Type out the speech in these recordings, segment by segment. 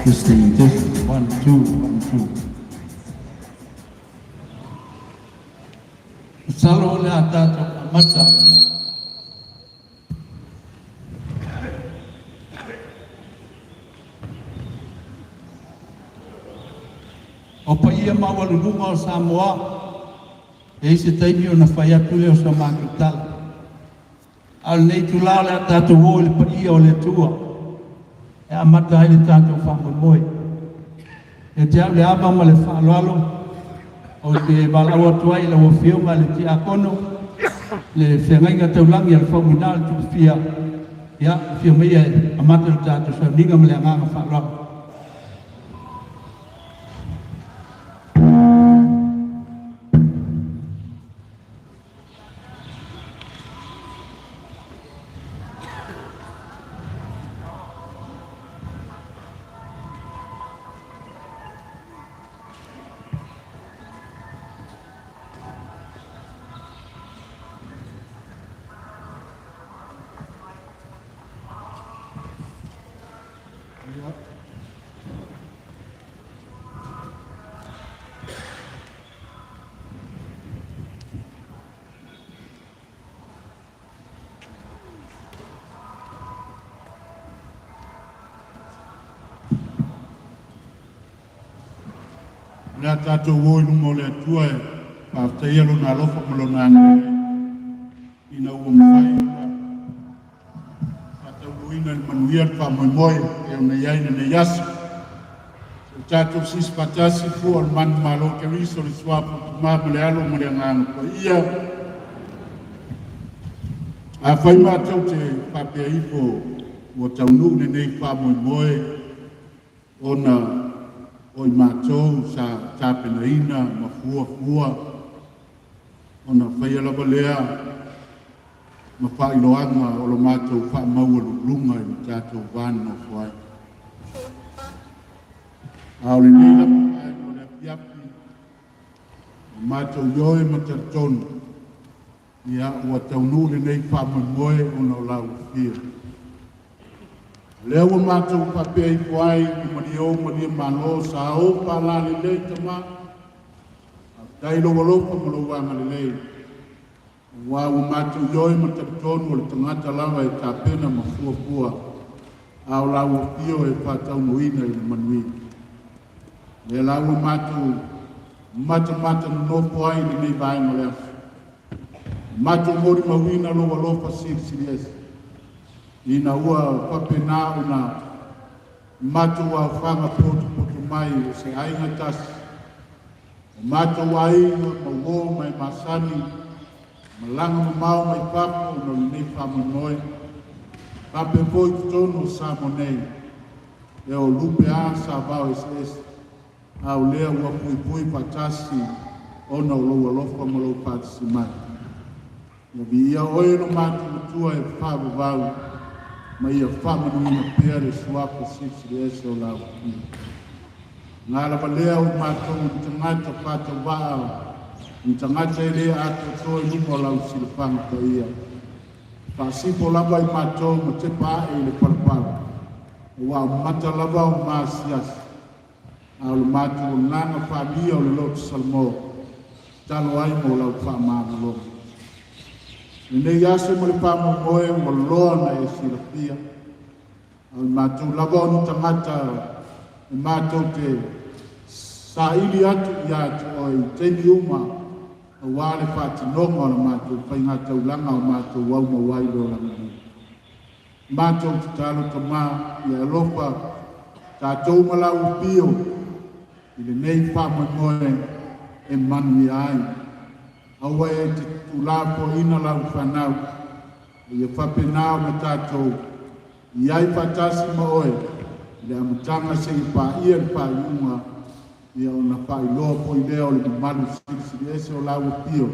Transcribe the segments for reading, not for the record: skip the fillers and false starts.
Testing, test, 1, 2, 1, 2. Masalo o le a tatou amata o paia maualuluga o Samoa, e i ai se taimi ona fai atu lea o sa matou tala. A o lenei itula o le a tatou o i le paia o le Atua e amata ai le tatou faamoemoe. Ia te au le ava ma le faaaloalo, ou te valaau atu ai i lau Afioga i le Tiakono, le feagaiga taulagi a le Faumuina o le Tupufia, ia afio maia e amata le tatou sauniga ma le agaga faaaloalo. O le a tatou o i luma o le Atua e faafetaia Lona alofa ma Lona agalelei ina ua mafai ona faataunuuina i le manuia le faamoemoe e ona i ai lenei aso. O tatou sisi faatasi fua o le manumalo o Keriso le suafa o le Tama ma le Alo ma le Agaga Paia. Afai matou te faapea ifo ua taunuu lenei faamoemoe ona o i matou sa tapenaina ma fuafua ona faia lava lea ma faailoaga o lo matou faamaualuluga i le tatou va nonofo ai. A o lenei lava vaega o le afiafi, ua matou ioe ma talitonu, ia ua taunuu lenei faamoemoe ona o lau afio. O lea ua matou faapea ifo ai i Maliou Malia Malo sa ou faalalelei tama. Faafetai lou alofa ma lou agalelei. Aua ua matou ioe ma talitonu o le tagata lava e tapena ma fuafua, a o lau afio e faataunuuina i le manuia. Lea la ua matou matamata nonofo ai i lenei vaega o le aso. Matou molimauina lou alofa silisili ese, ina ua faapena ona matou aofaga potopoto mai o se aiga tasi, o matou aiga ma uo ma e masani, malaga mamao mai fafo ona o lenei faamoemoe, faapea foi i totonu o Samoa nei, e o lupe a sa vao eseese, a o lea ua puipui faatasi ona o lou alofa ma lou faatasi mai. Ia viia oe lo matou Matua e faavavau, ma ia faamanuina pea le suafa silisili ese o lau Afio. Ngā lava lea o matou ni tagata faatauvaa, ni tagata e le atoatoa i luma o lau silafaga paia. Faasifo lava i matou ma tepa ae i le palapala, aua o mata lava o maasiasi, a o le matou agaga faalia o le loto Salamo, tatalo ai mo lau faamagaloga. Lenei aso ma le faamoemoe ua loa na e silafia, a o le matou lava o ni tagata e matou te saili atu ia te oe i taimi uma aua le faatinoga o le matou faigataulaga o matou aumau ai le olaga nei. Matou tatalo Tama ia alofa tatou ma lau afio i lenei faamoemoe e manuia ai. Aua e te tuulafoaiina lau fanau, a ia faapena ona tatou i ai faatasi ma oe i le amataga seia paia le faaiuga, ia ona faailoa foi lea o le mamalu silisili ese o lau afio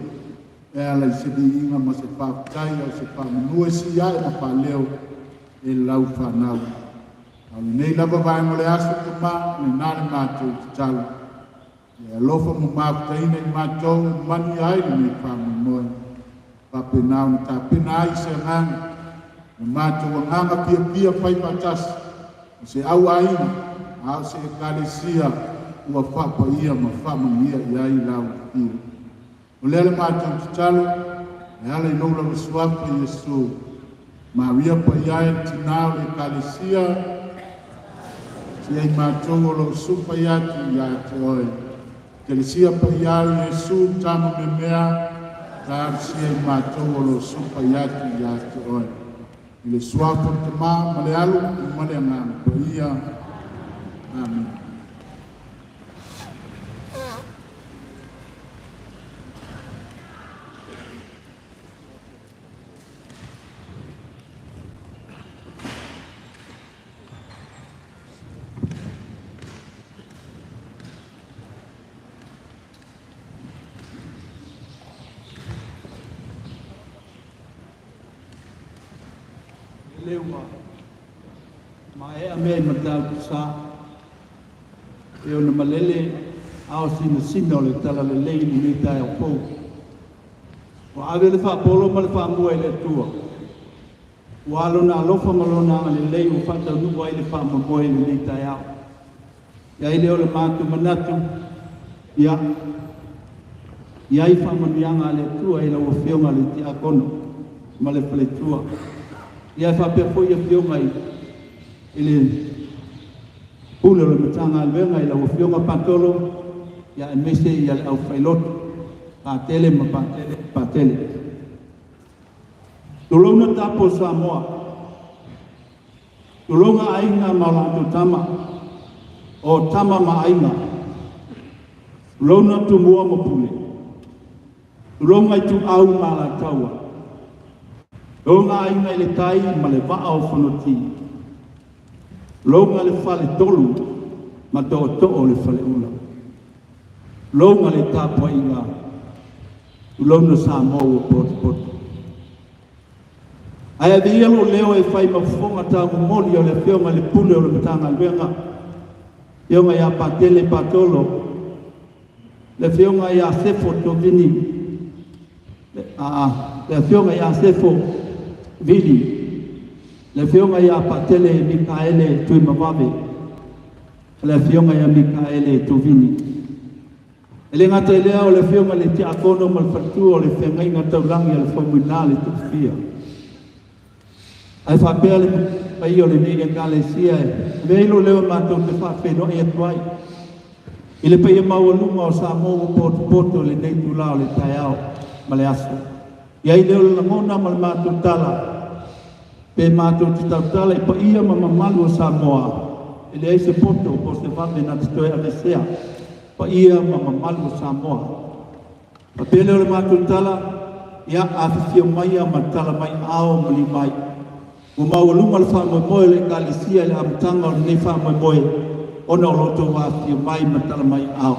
e ala i se viiga ma se faafetai a o se faamanu e sii ae ma faaleo e lau fanau. A o lenei lava vaega o le aso Tama, lena le matou tatalo. E alofa ma mafutaina i matou e manuia ai lenei faamoemoe. Faapena ona tapena ai se agaga, le matou agaga fiafia fai faatasi, o se au aiga, A o se Ekalesia ua faapaia ma faamanuia i ai lau Afio. O lea le matou tatalo, e ala i lou lava suafa Iesu, Maria paia e le tinā o le Ekalesia, sia i matou o lo o supa i atu ia te oe. Ekalesia paia o Iesu tama memea, talosia i matou o lo o supa i atu ia te oe. I le suafa o le Tamā ma le Alo ma le Agaga Paia. Amen. Lele ua maea mea i Matautu-Sa e ona malele ao sinasina o le talalelei i lenei taeao fou. Ua ave le faapolo ma le faamua i le Atua. Ua lona alofa ma lona agalelei ua faataunuu ai le faamoemoe i lenei taeao. Ia ai lea o le matou manatu, ia, i ai faamanuiaga a le Atua i lau Afioga i le Tiakono ma le faletua. Ia e faapea foi afioga i le Pule o le Matagaluega i lau Afioga Patolo, ia aemaise ia le aufailotu, Patele ma Patele, Patele. Tulouna tapu o Samoa, tulouna aiga ma o latou tama, o tama ma aiga, tulouna Tumua ma Pule, tulouna Ituau ma Alataua, tulouna aiga i le tai ma le vaa o Fonoti, tulouna le faletolu ma tootoo o le faleula, tulouna le tapuaiga, tulouna Samoa ua potopoto. Ae ave ia lou leo e fai ma fofoga taumomoli o le Afioga i le Pule o le Matagaluega, Afioga ia Patele Patolo, le Afioga ia Sefo Tovini, le Afioga ia Sefo Vili, le Afioga ia Patele Mikaele Tuimavave, le Afioga ia Mikaele Tovini. E le gata i lea o le Afioga i le Tiakono ma le faletua o le Feagaiga Taulagi a le Faumuina le Tupufia. Ae faapea le paia o lenei Ekalesia e avea ai lou leo matou te faafeiloai atu ai i le paia maualuga o Samoa ua potopoto i lenei itula o le taeao ma le aso. I ai lea o le lagona ma le matou tala, pe matou te tautala i paia ma mamalu o Samoa, e leai se poto po o se vave na te toe aveesea paia ma mamalu o Samoa. Faapea lea o le matou tala, ia afifio maia ma tala mai ao ma liu mai. Ua maualuga le faamoemoe o le Ekalesia i le amataga o lenei faamoemoe ona o lo outou afifio mai ma tala mai ao.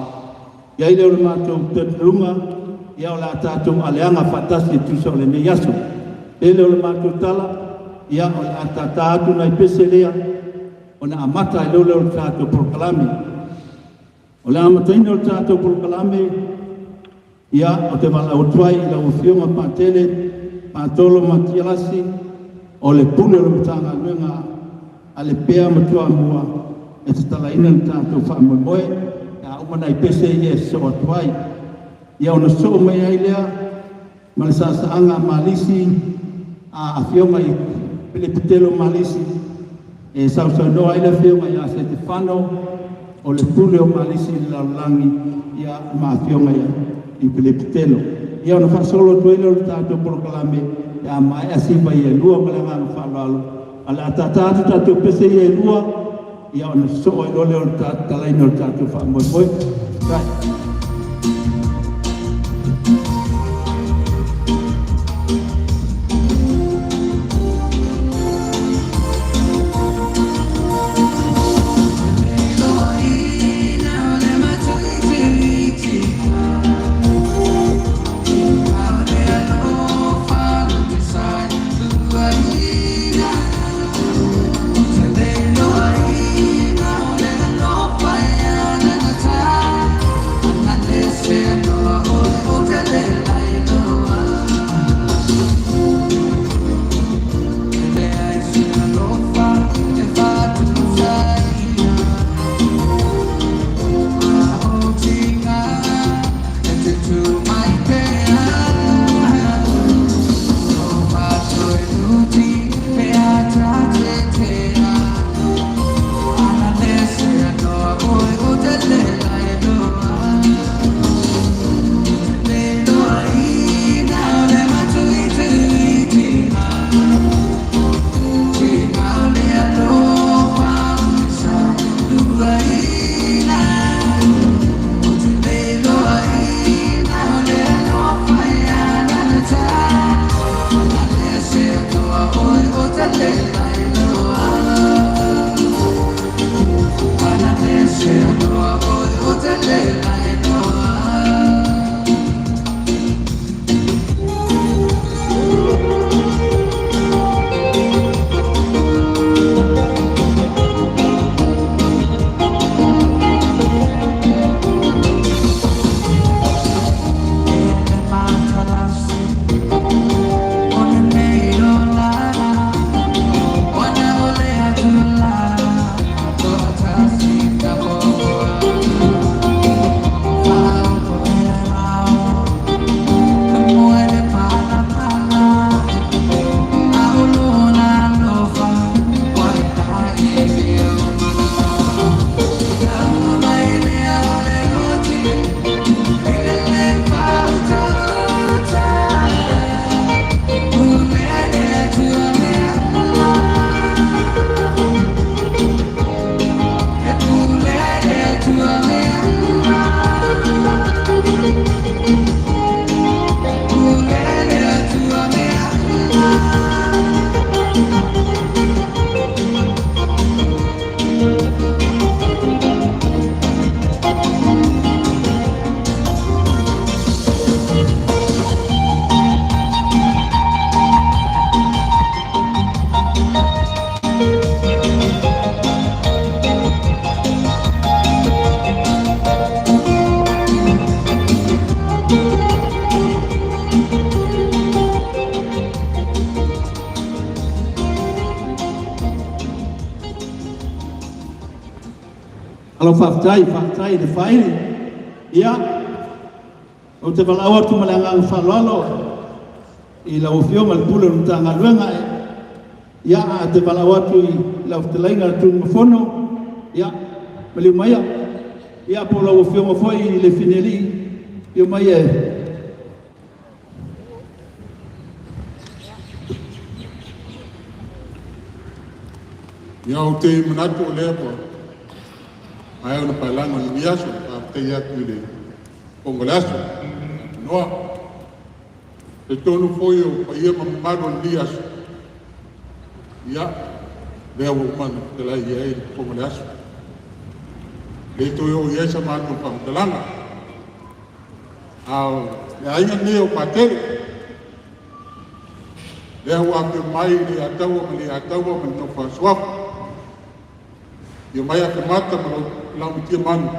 I ai lea o le matou talitonuga, ia o le a tatou aleaga faatasi e tusa o lenei aso. Pe lea o le matou tala, ia o le a tātā atu nai pese lea, ona amata ai loa lea o le tatou polokalame. O le amataina o le tatou polokalame, ia, ou te valaau atu ai i lau Afioga Patele Patolo Matialasi, o le Pule o le Matagaluega a le Pea ma Toamua e tatalaina le tatou faamoemoe, a uma nai pese ia e sosoo atu ai. Ia ona sosoo mai ai lea ma le saasaaga a Malisi, a Afioga i Pelepetelo Malisi, e sausaunoa ai le Afioga ia Setefano, o le Pule o Malisi i le lalolagi, ia ma Afioga i Pelepetelo. Ia ona faasolo atu ai lea o le tatou polokalame pe a maea siva ia e lua ma le agaga faaaloalo. A o le a tātā atu tatou pese ia e lua, ia ona sosoo ai loa lea o le tatalaina o le tatou faamoemoe. Right. Alo faafetai, faafetai i le faaili. Ia, ou te valaau atu ma le agaga faaaloalo i lau Afioga i le Pule o le Matagaluega. Ia, ae ou te valaau atu i lau fetalaiga le Tunumafono, ia, maliu maia, ia po o lau Afioga foi i le Finialii, afio mai e Ia, ou te manatu o lea ua maea ona paelago e lenei aso. Faafetai atu i le fofoga o le aso noa. E talitonu foi o paia ma mamalu o lenei aso, ia, lea ua uma ona fetalai i ai le fofoga o le aso. Le toe oo i ai sa matou faamatalaga. A o le aiga lenei o Patele, lea ua afio mai le Ataua ma le Ataua ma le nofo a Suafa, afio mai Afemata ma Laumatia Manu,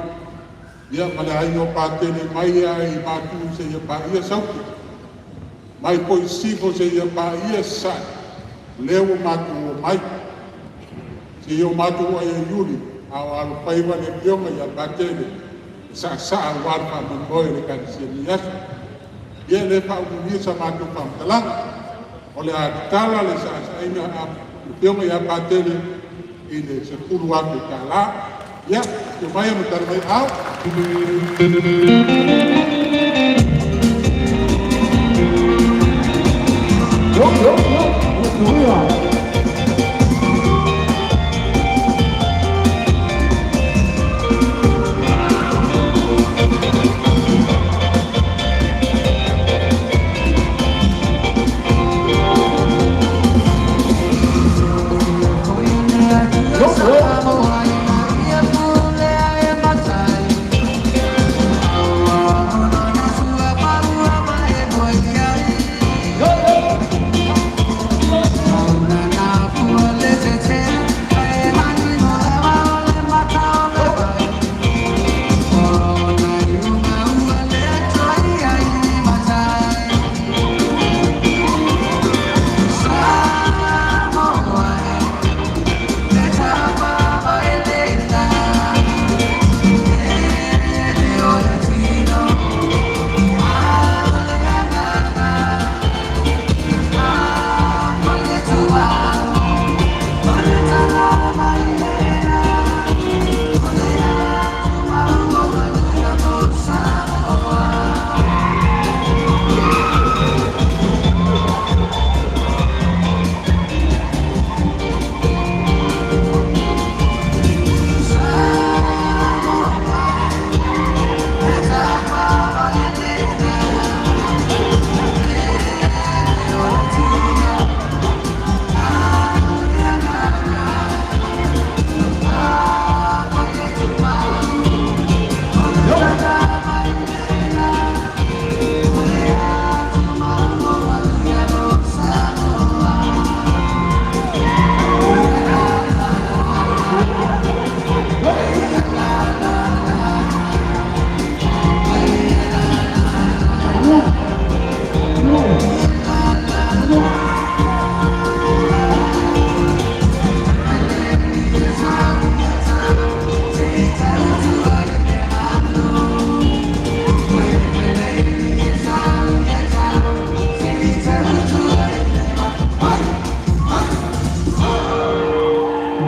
ia ma le aiga o Patele mai lava i Matu seia paia Saute, mai foi Sisifo seia paia Sasae, lea ua matou omai seia o matou ai Iuli, a o alofaiva le afioga ia Patele e saasaa aua le faamoemoe o le Ekalesia i lenei aso. Ia le faaumiumia sa matou faamatalaga, o le a tatala le saasaaina a le afioga ia Patele i le $10,000. Ia, afio maia ma tali mai aao. Yo, yo, yo, yo.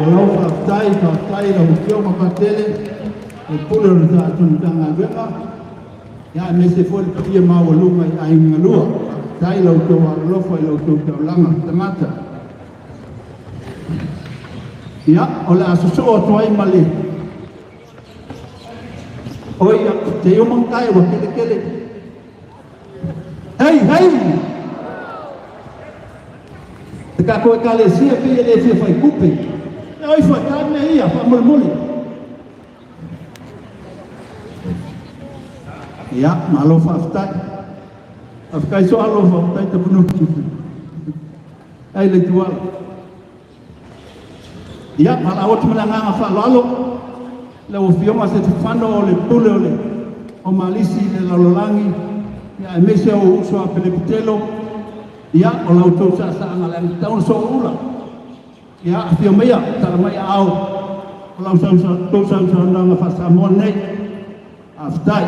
Malo faafetai, faafetai i lau Afioga Patele, le Pule o le tatou Matagaluega, ia aemaise foi le paia maualuga i aiga galua. Faafetai i la outou alolofa i la outou taulaga tagata. Ia, o le a sosoo atu ai ma le oi te iomangae ua kelepele. Hei, hei! Le tatou ekalesia pei e le fia faitupe. E oi fuatai mea ia, faamolemole. Ia, malo faafetai. Faafetai Soalo, faafetai Tapunuu. Ai le tuala. Ia, valaau atu ma le agaga faaaloalo lau Afioga Setefano o le Pule o le o Malisi i le lalolagi, ia aemaise o ou uso a Pelepitelo, ia, o la outou saasaaga le anatatau ona sooula. Ia, afio maia, tala mai aao o lau tou sausaunoaga faa-Samoa nei. Faafetai.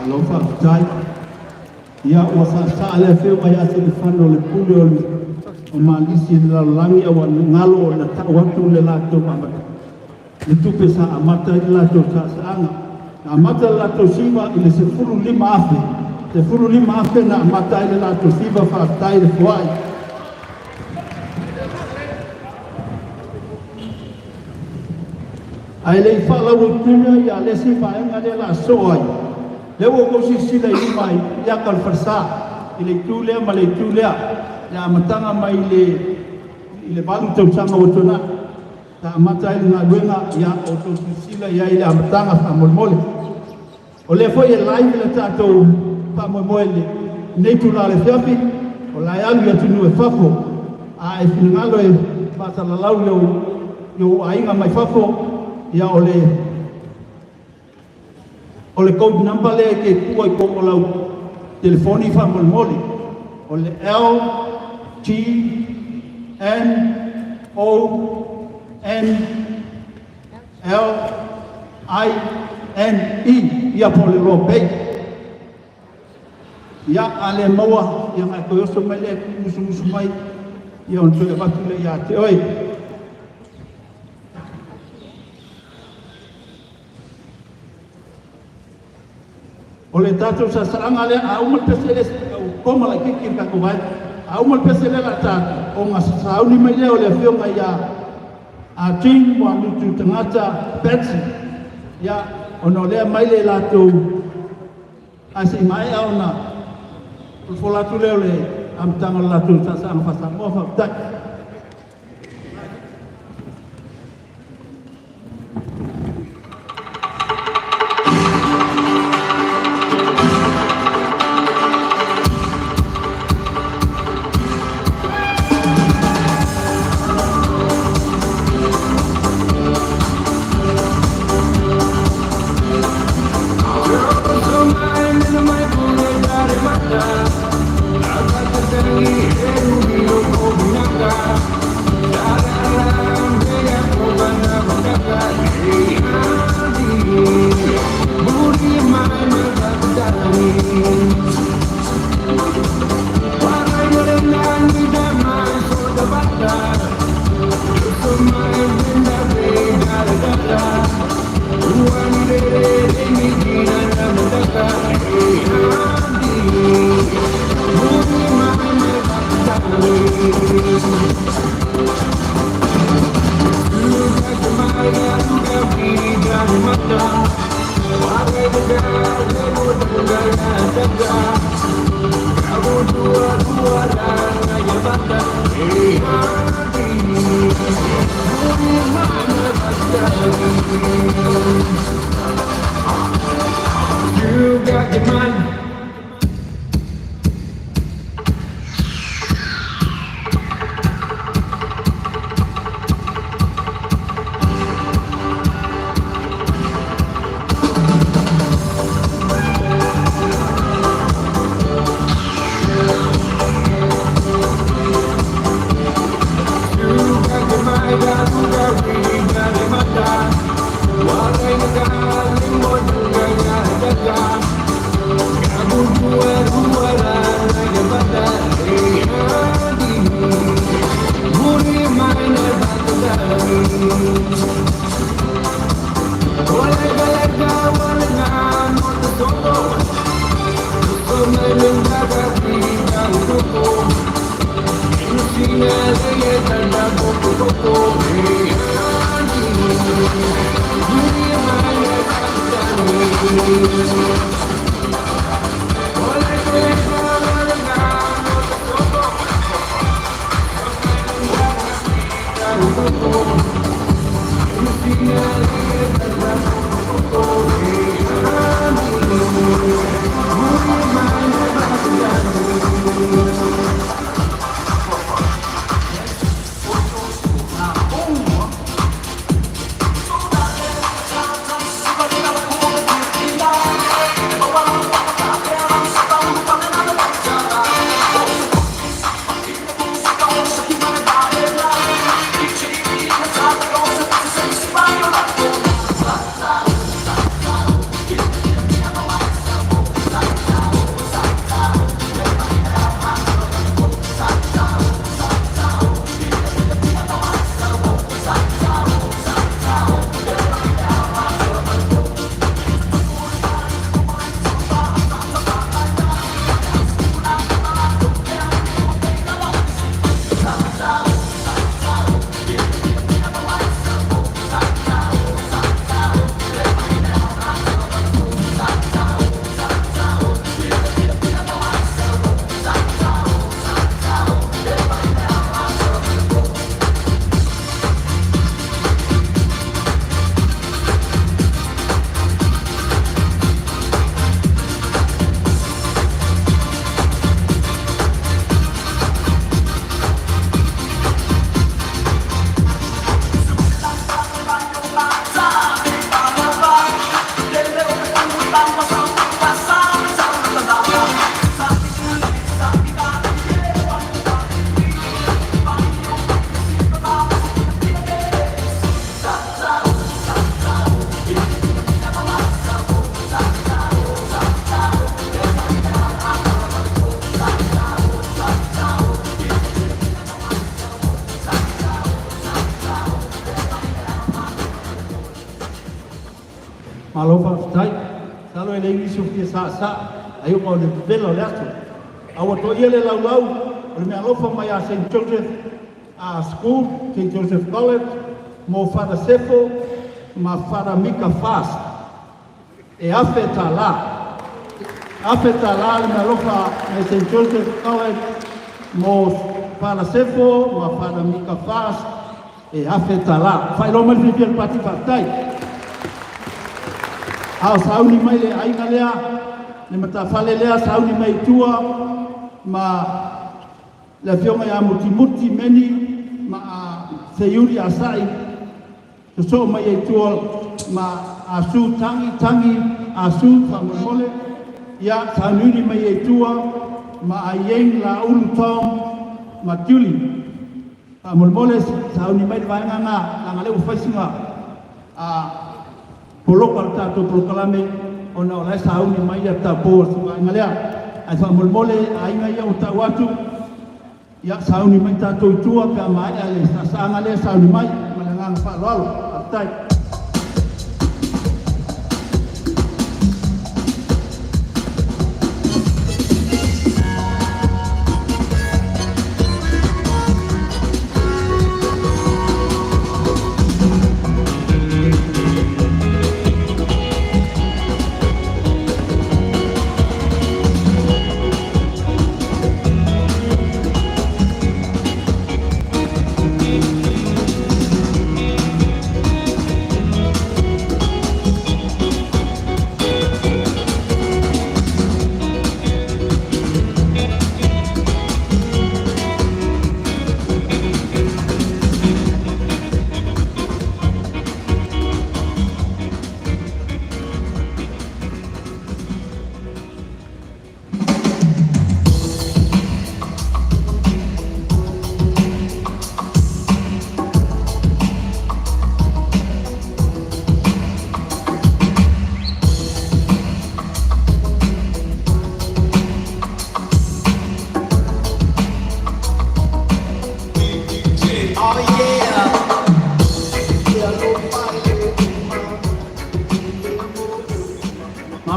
Malo faafetai. Ia, ua saasaa le afioga ia Setefano o le Pule o le o Malisi i le lalolagi a ua galo ona tau atu le latou amata le tupe sa amata ai le latou saasaaga. Na amata le latou siva i le 15,000, 15,000 na amata ai le latou siva. Faafetai le foai. Ae le i faalauaituna ia le isi vaega lea o le a sosoo ai, lea ua outou silasila i luma i ata o le falesa, i le itu lea ma le itu lea, le amataga mai le i le 8 tausaga ua tuanai, sa amata ai le galuega, ia outou silasila i ai i le amataga faamolemole. O lea foi e live le tatou faamoemoe i lenei itula o le afiafi, o la e alu i atunuu e fafo. A e finagalo e faasalalau i ou aiga mai fafo, ia o le o le code number lea e te tuua i totonu o lau telefoni faamolemole, o le L T N O N L I N E, ia po o le Low Pay. Ia, a le maua, ia ona e toe oso mai lea e tuumusumusu mai, ia ona toe avatu lea ia te oe. O le tatou saasaaga lea, a uma le pese lea, ua koma laitiiti le tatou vaega. A uma le pese lea o le a ta atu, ona sauni mai lea o le afioga ia a Jean Mualutu Tagata Patsy. Ia, ona o lea mai le latou, ae se i maea ona folafola atu lea o le amataga o le latou saasaaga faa-Samoa. Faafetai. You got your mind. Malo faafetai. Masalo e leai nisi o fia saasaa ai ona o le vevela o le aso. A ua toia le laulau o le meaalofa mai a St Joseph School, St Joseph College, mo Fata Sefo ma Fata Mika Fast. E $1,000. $1,000 le meaalofa mai St Joseph College mo Fata Sefo ma Fata Mika Fast e $1,000. Faailoa mai le fiafia o le Pati faafetai. A o sauni mai le aiga lea, le matafale lea, sauni mai i tua ma le afioga ia Mutimuti Meni ma a Seiuli Asai, sosoo mai ai tua ma Asu Tangi Tangi Asu faamolemole, ia sauniuni mai ai tua ma Aieng Laulu Tom ma Juli faamolemole, sauni mai le vaega na laga lea ua fai sina a poloka le tatou polokalame ona o la e sauni mai ia tatou o se vaega lea. Ae faamolemole aiga ia ua tau atu, ia sauni mai tatou i tua pe a maea le saasaaga lea, sauni mai ma le agaga faaaloalo. Faafetai.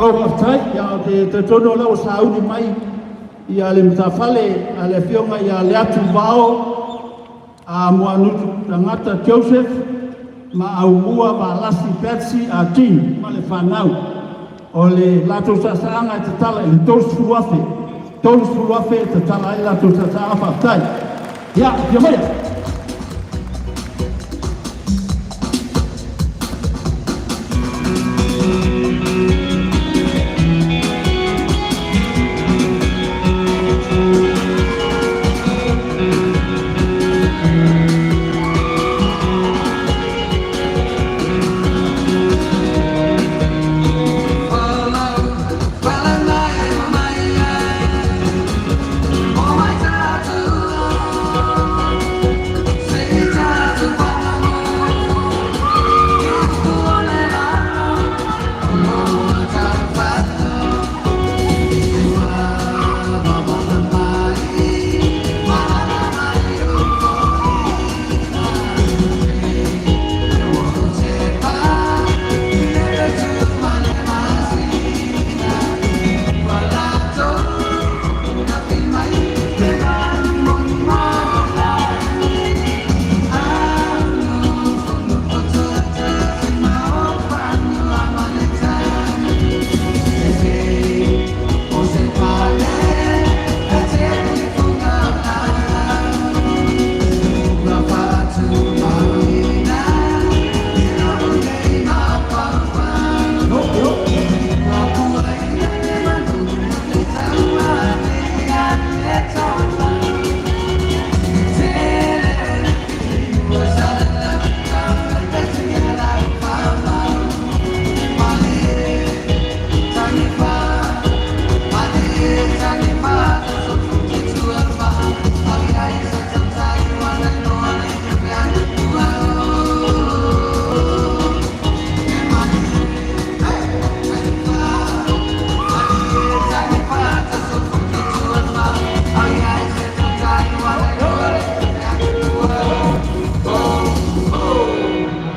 Malo faafetai. Ia, ou te talitonu o lea ua sauni mai ia le matafale a le afioga ia Leatuvao a Muanutu Tagata Joseph ma Aumua Valasi Patsy Artine ma le fanau. O le latou saasaaga e tatala i le 30,000, 30,000 e tatala ai le latou saasaaga. Faafetai. Ia, afio maia.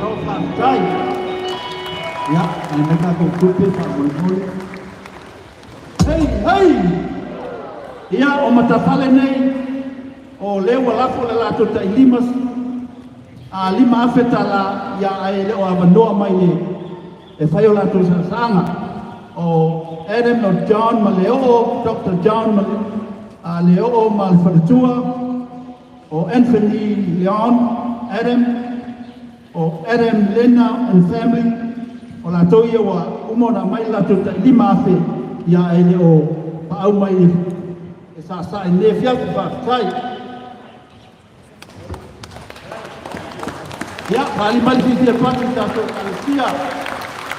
Malo faafetai. Ia, aumai mai tatou tupe faamolemole. Hei, hei! Ia, o matafale nei, o lea ua lafo le latou tailima a $5,000, ia ae le o avanoa mai le e fai o latou saasaaga. O Adam o John ma Leoo, Dr. John ma Leoo ma le faletua, o Anthony Leon Adam, o Adam Lena and family, o latou ia ua uma ona aumai le latou tai $5,000, ia ae le o paau mai e saasaa i lenei afiafi. Faafetai. Ia, faali mai le fiafia pati i tatou ekalesia.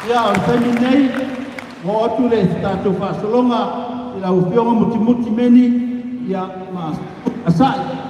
Ia, o le taimi nei, ua oo atu le tatou faasologa i lau Afioga Mutimuti Meni, ia, ma Asa'i.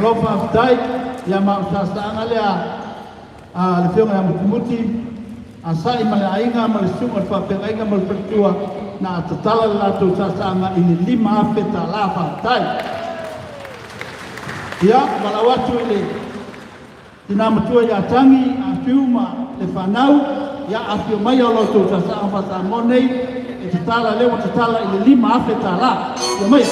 Malo faafetai. Ia ma o le saasaaga lea a le Afioga ia Mutimuti Asa'i ma le aiga ma le susuga i le faafeagaiga ma le faletua na tatala le latou saasaaga i le $5,000 tala. Faafetai. Ia, valaau atu i le tina matua ia Tagi, Afiu ma le fanau, ia afio mai o la outou saasaaga faa-Samoa nei e tatala, lea ua tatala i le $5,000 tala. Afio mai.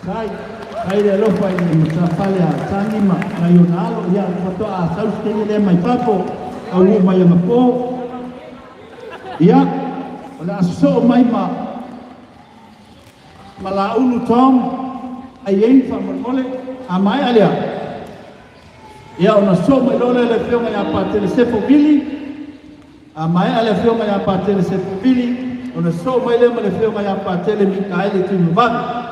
Kai, kai le alofa i le matafale a Tagi ma nai ona alo, ia faatoa sau se teine lea mai fafo, taunuu mai anapo. Ia, o le a sosoo mai ma ma Laulu Tom Aieni faamolemole, a maea lea, ia ona sosoo mai loa lea le Afioga ia Patele Sefo Vili. A maea le Afioga ia Patele Sefo Vili, ona sosoo mai lea ma le Afioga ia Patele Mikaele Tuimavave.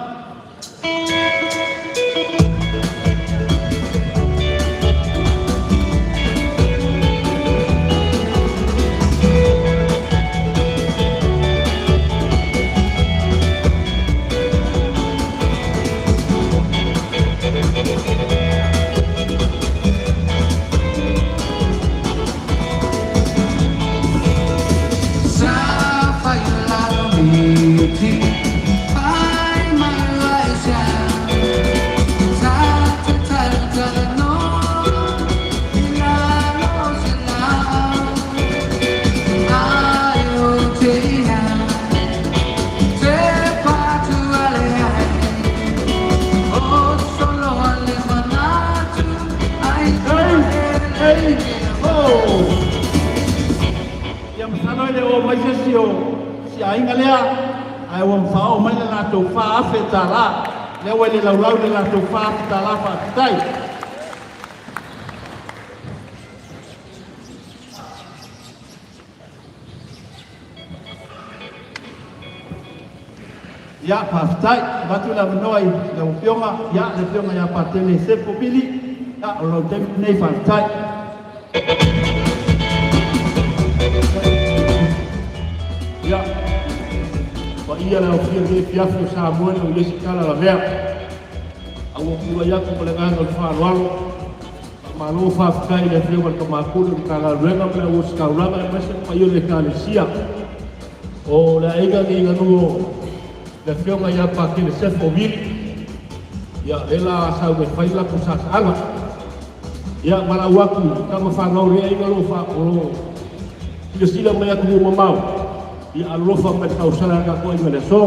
Ei, ho! Ia masalo e le o mai se isi o si aiga lea, ae ua faaoo mai le latou $4,000. Lea ua i le laulau le latou $4,000 faafetai. Ia, faafetai. Avatu le avanoa i lau Afioga, ia, le Afioga ia Patele Sefo Vili. Ia, o lau taimi lenei, faafetai. Ia, paia le aofia i lenei afiafi o Samoa e le o i ai se tala lavea. A ua tulai atu ma le agaga o le faaaloalo, faamalo faafetai i le Afioga i le Tama Pule o le Matagaluega ma le au ositaulaga aemaise le paia o le Ekalesia. O le aiga nei ganu o le Afioga ia Patele Sefo Vili, ia lea la sau e fai le latou saasaaga. Ia valaau atu i tama fanau o lenei aiga o lo o fa o lo o silasila mai atunuu mamao, ia alolofa mai le tausaga a tatou aiga i le aso.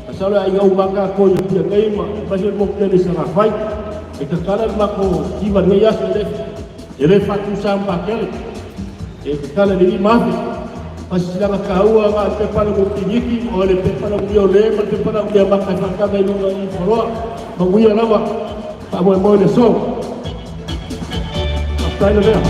Masalo e aiga uma lava tatou i Apia nei ma aemaise le motu tele i Salafai. E tatala le matou tiva i lenei aso e le e le faatusa ma Patele. E tatala i le 5,000. Faasilasilaga taua na o le pepa a le Mupiniki o le pepa lau le ma le pepa lau maka e faataga i luga i Foloa. Manuia lava faamoemoe le aso. Faafetai lavea.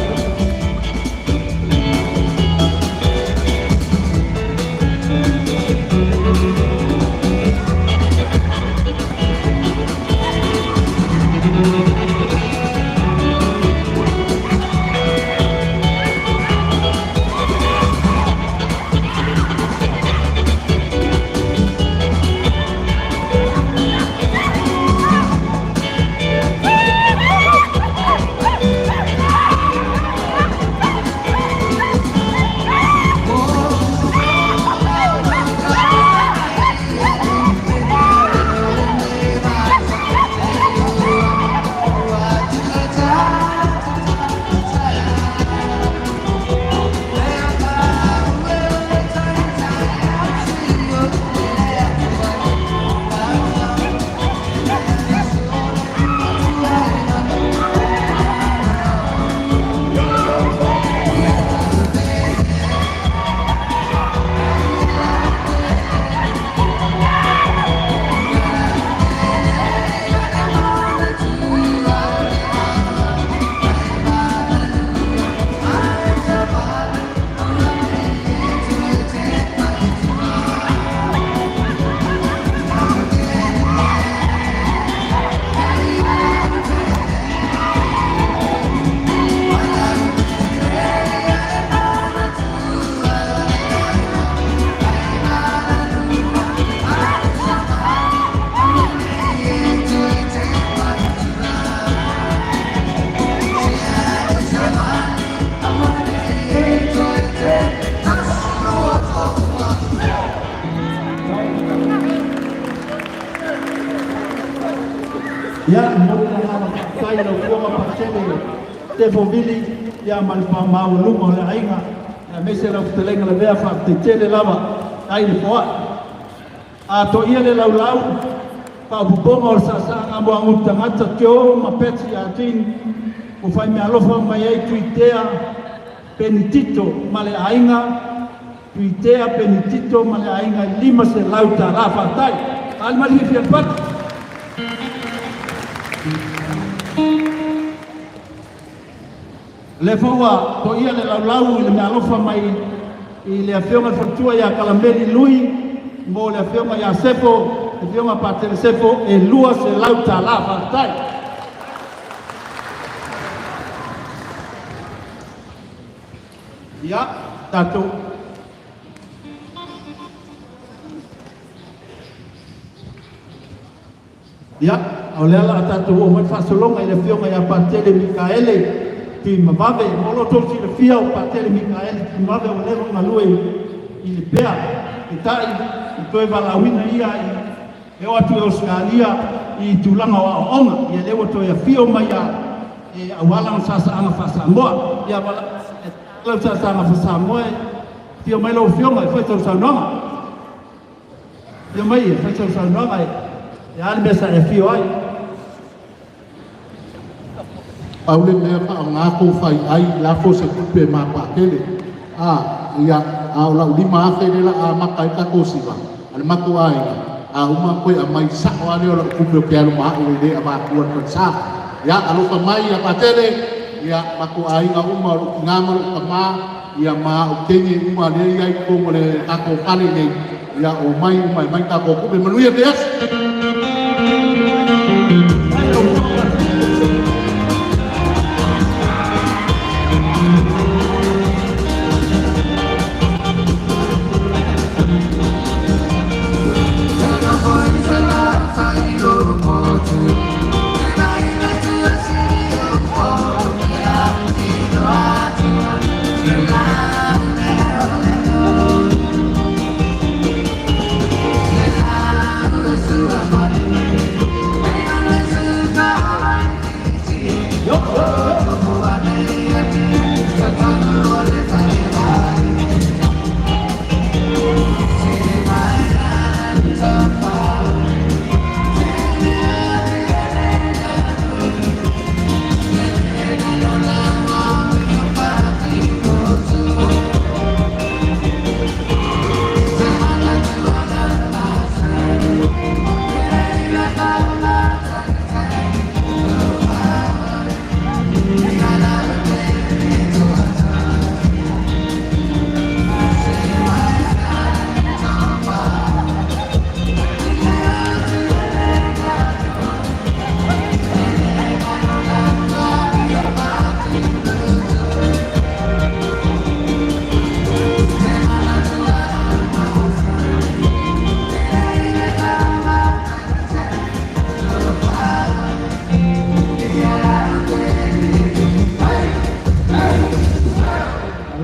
Ia, momoli le agaga faafetai i lau Afioga Patele Tefo Vili, ia ma le faamaualuga o le aiga, aemaise lau fetalaiga Lavea, faafetai tele lava ai le foai. A toia le laulau, faaopoopoga o le saasaaga mo agutu tagata Joe ma Patsy Artin, ua faimeaalofa mai ai Tuitea Penitito ma le aiga, Tuitea Penitito ma le aiga i $500. Faafetai. Ali mai le fiafia le fatu. O lea foi ua toia le laulau i le meaalofa mai i le Afioga i le Faletua ia Kalameli Lui mo le Afioga ia Sefo, le Afioga Patele Sefo e $200. Faafetai. Ia, tatou Ia, a o lea o le a tatou oo mai le faasologa i le Afioga ia Patele Mikaele Tuimavave. Mo lo outou silafia, o Patele Mikaele Tuimavave ua leva ona galue i le pea, peitai ua toe valaauina ia e oo atu i Ausetalia i tulaga o aoaoga. Ia lea ua toe afio mai ia e aua lana saasaaga faa-Samoa. Ia, lau saasaaga faa-Samoa, e afio mai lau Afioga e fai sau saunoaga. Afio mai e fai sau saunoaga e a le mea sa e afio ai. Pau le mea faaaoga kou faiai lafo se tupe ma Patele a ia a o lau 5,000 lea la amata ai tatou siva a le matou aiga a uma toe aumai sao a lea o lau tupe o te alu ma au e le avatua le falesa. Ia alofa mai ia Patele ia matou aiga uma o lou tina ma lou tama ia ma au teine uma lea i ai totonu o le tatou fale nei ia omai uma e mai tatou tupe manuia te aso.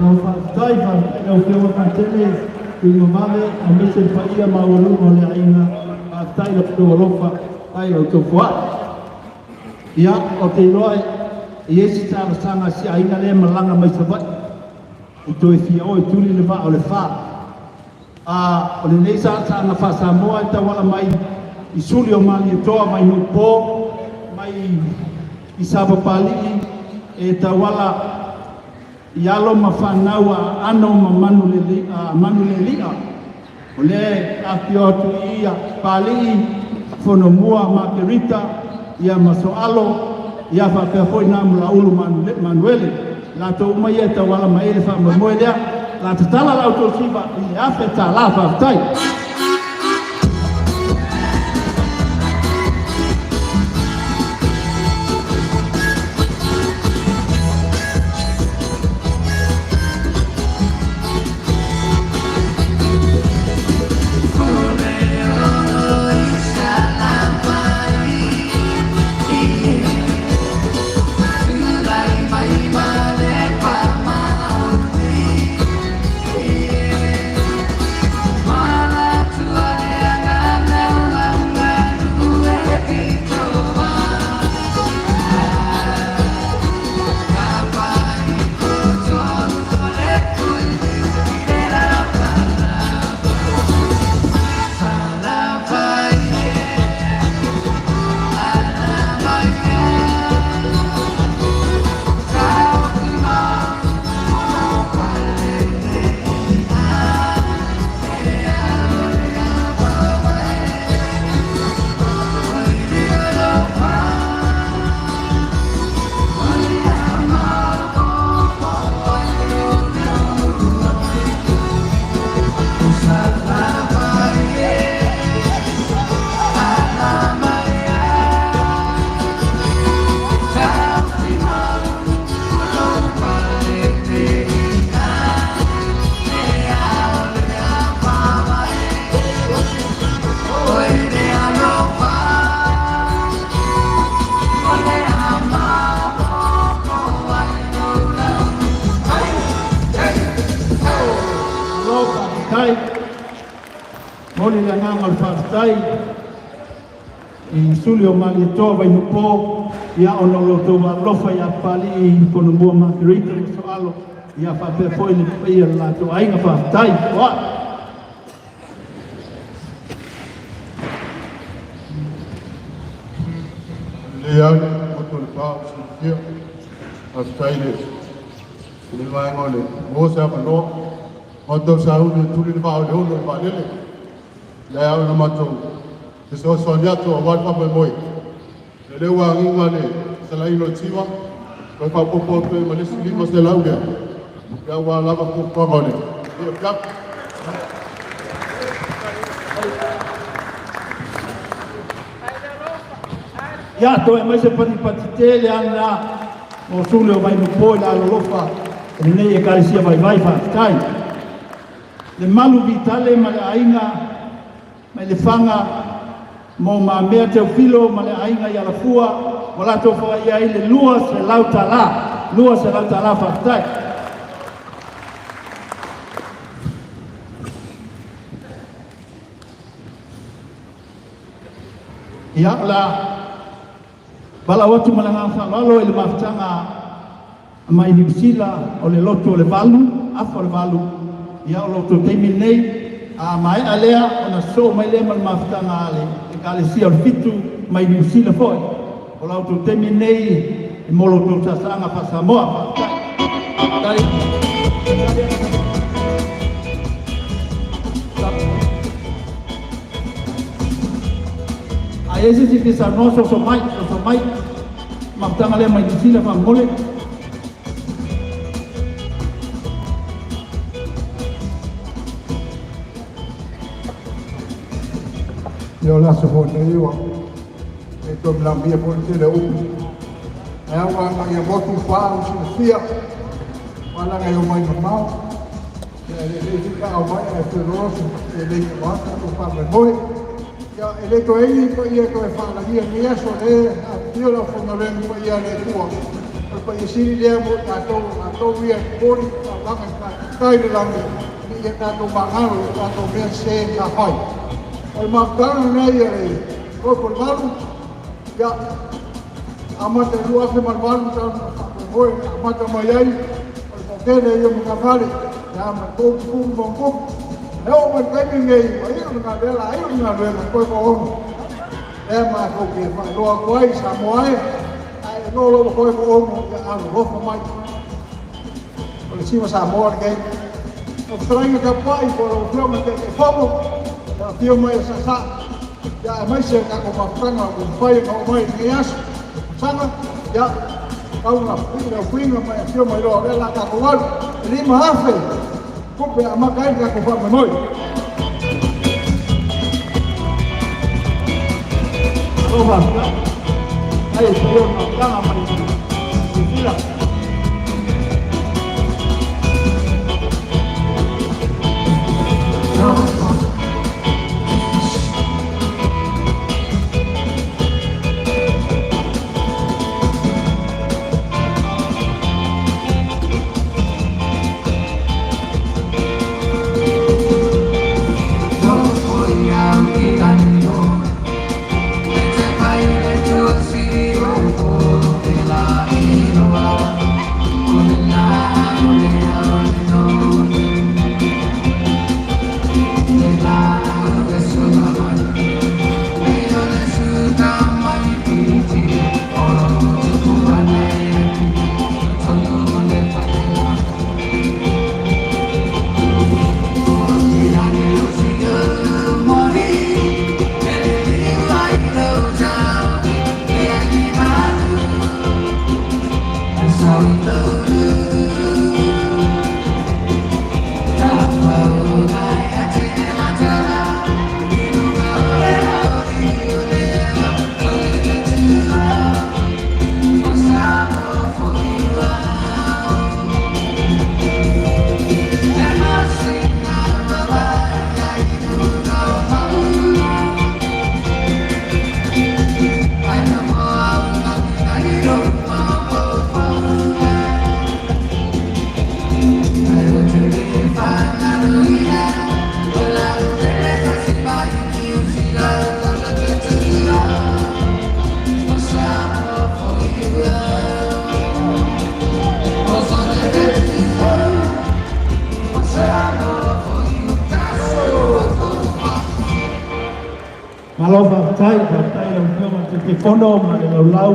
Malo faafetai, faafetai lau Afioga Patele Tuimavave aemaise le paia maualuga o le aiga. Faafetai i lo outou alofa, faafetai i la outou foai. Ia, ou te iloa e i ai se talosaga a si aiga lea e malaga mai Savaii e toe fia o e tuli le vaa o Lefa. A o lenei saasaaga faa-Samoa e tauala mai i suli o Malietoa Vainuupo mai i Sapapalii e tauala i alo ma fanau a Aano ma Manulelia, o lea e afifio atu i i Papalii, Fonomua, Makerita ia ma Soalo, ia faapea foi Namulauulu Manuele. Latou uma ia e tauala mai ai le faamoemoe lea. O le a tatala la outou siva i le $1,000. Faafetai. Malo faafetai. Momoli le agaga o le faafetai i suli o Malietoa Vainuupo, ia ona o lo outou alofa ia Papalii Fonomua Makerita ma Soalo, ia faapea foi le paia o le latou aiga. Faafetai. Oa. Lelei lava le motu o le pa o silafia. Faafetai i le vaega o le maua se avanoa. Matou sauni e tuli le vaa o le ono i le vaalele. Lea au na matou fesoasoani atu aua le faamoemoe. O lea ua agiga le salaina o le tiva, toe faaopoopo atu ai ma le isi 500 lea, ia aua lava fuafuaga o le afiafi. Ia, toe aumai se patipati tele ana mo suli o Vainuupo i le alolofa o lenei Ekalesia vaivai. Faafetai. Le malu vitale ma le aiga mai Lefaga mo Mamea Teofilo ma le aiga i Alafua ua latou foaia ai le $200. $200. Faafetai. Ia, o le a valaau atu ma le agaga faaaloalo i le mafutaga mai Niu Sila o le lotu o le valu, afa o le valu, ia o lo outou taimi lenei, a maea lea ona sosoo mai lea ma le mafutaga a le Ekalesia o le Fitu mai Niu Sila foi. O la outou taimi lenei e mo lo outou saasaaga faa-Samoa. Faafetai. A i ai se isi e fia saunoa, soso mai, soso mai. Mafutaga lea mai Niu Sila faamolemole. Ia o le aso foi lenei ua le toe manaomia foi le tele o upu. Ae au ua agai motu fa o silafia, malaga e omai mamao. Ia e le fia au mai ae feoloolo e le i atu o faamoemoe. Ia e le toe i paia toe faalagia nei aso le afifio le aufaigaluega paia a le Atua. paia sili lea mo i tatou, o latou ia e momoli le taulaga i tatou i le lagi, ina ia tatou magalo i a tatou mea sese sa fai. O le mafutaga lenei a le 38, ia, amata i le 2008 talu ona faamoemoe na amata mai ai, o le toatele ia o matafale, ia ma le 30 ma ono tupu. E oo mai i le taimi lenei, ua iu le galuega, a iu le galuega, toe toaono. Lea matou te faailoa atu ai i Samoa e, a e iloa loa ua toe toaono, ia alolofa mai. O le Sima Samoa lenei. Lau fetalaiga tapuai po o lau Afioga i le Taitaifono, le afio mai o Saasaa, ia aemaise le tatou mafutaga ua mafai ona oo mai i lenei aso. Saga, ia, tau na pii lau fuiga ma e afio mai loa, o lea o le a tatou alu, e 5,000 tupe e amata ai le tatou faamoemoe. Malo faafetai. Ai e paia o le mafutaga mai Niu Sila. Malo faafetai, faafetai i lau Afioga i le Taitaifono ma le laulau,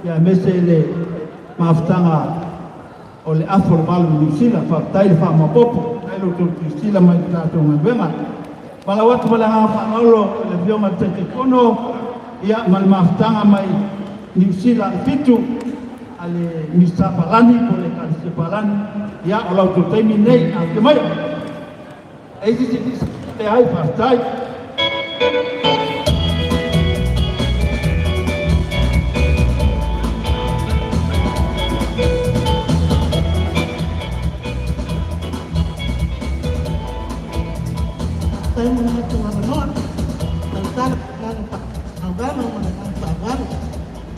ia aemaise le mafutaga o le Afu o le Valu i Niu Sila. Faafetai le faamaopoopo, faafetai lo outou silasila mai i le tatou galuega. Valaau atu ma le agaga faaaloalo i le Afioga i le Taitaifono, ia ma le mafutaga mai Niu Sila i Fitu a le Minisita Palani po o le Ekalesia Palani, ia o la outou taimi lenei, afifio maia. E i ai se isi? Leai, faafetai. Faafetai mo le matou avanoa. Tautala le agaga faaaloalo ma le agaga faaaloalo.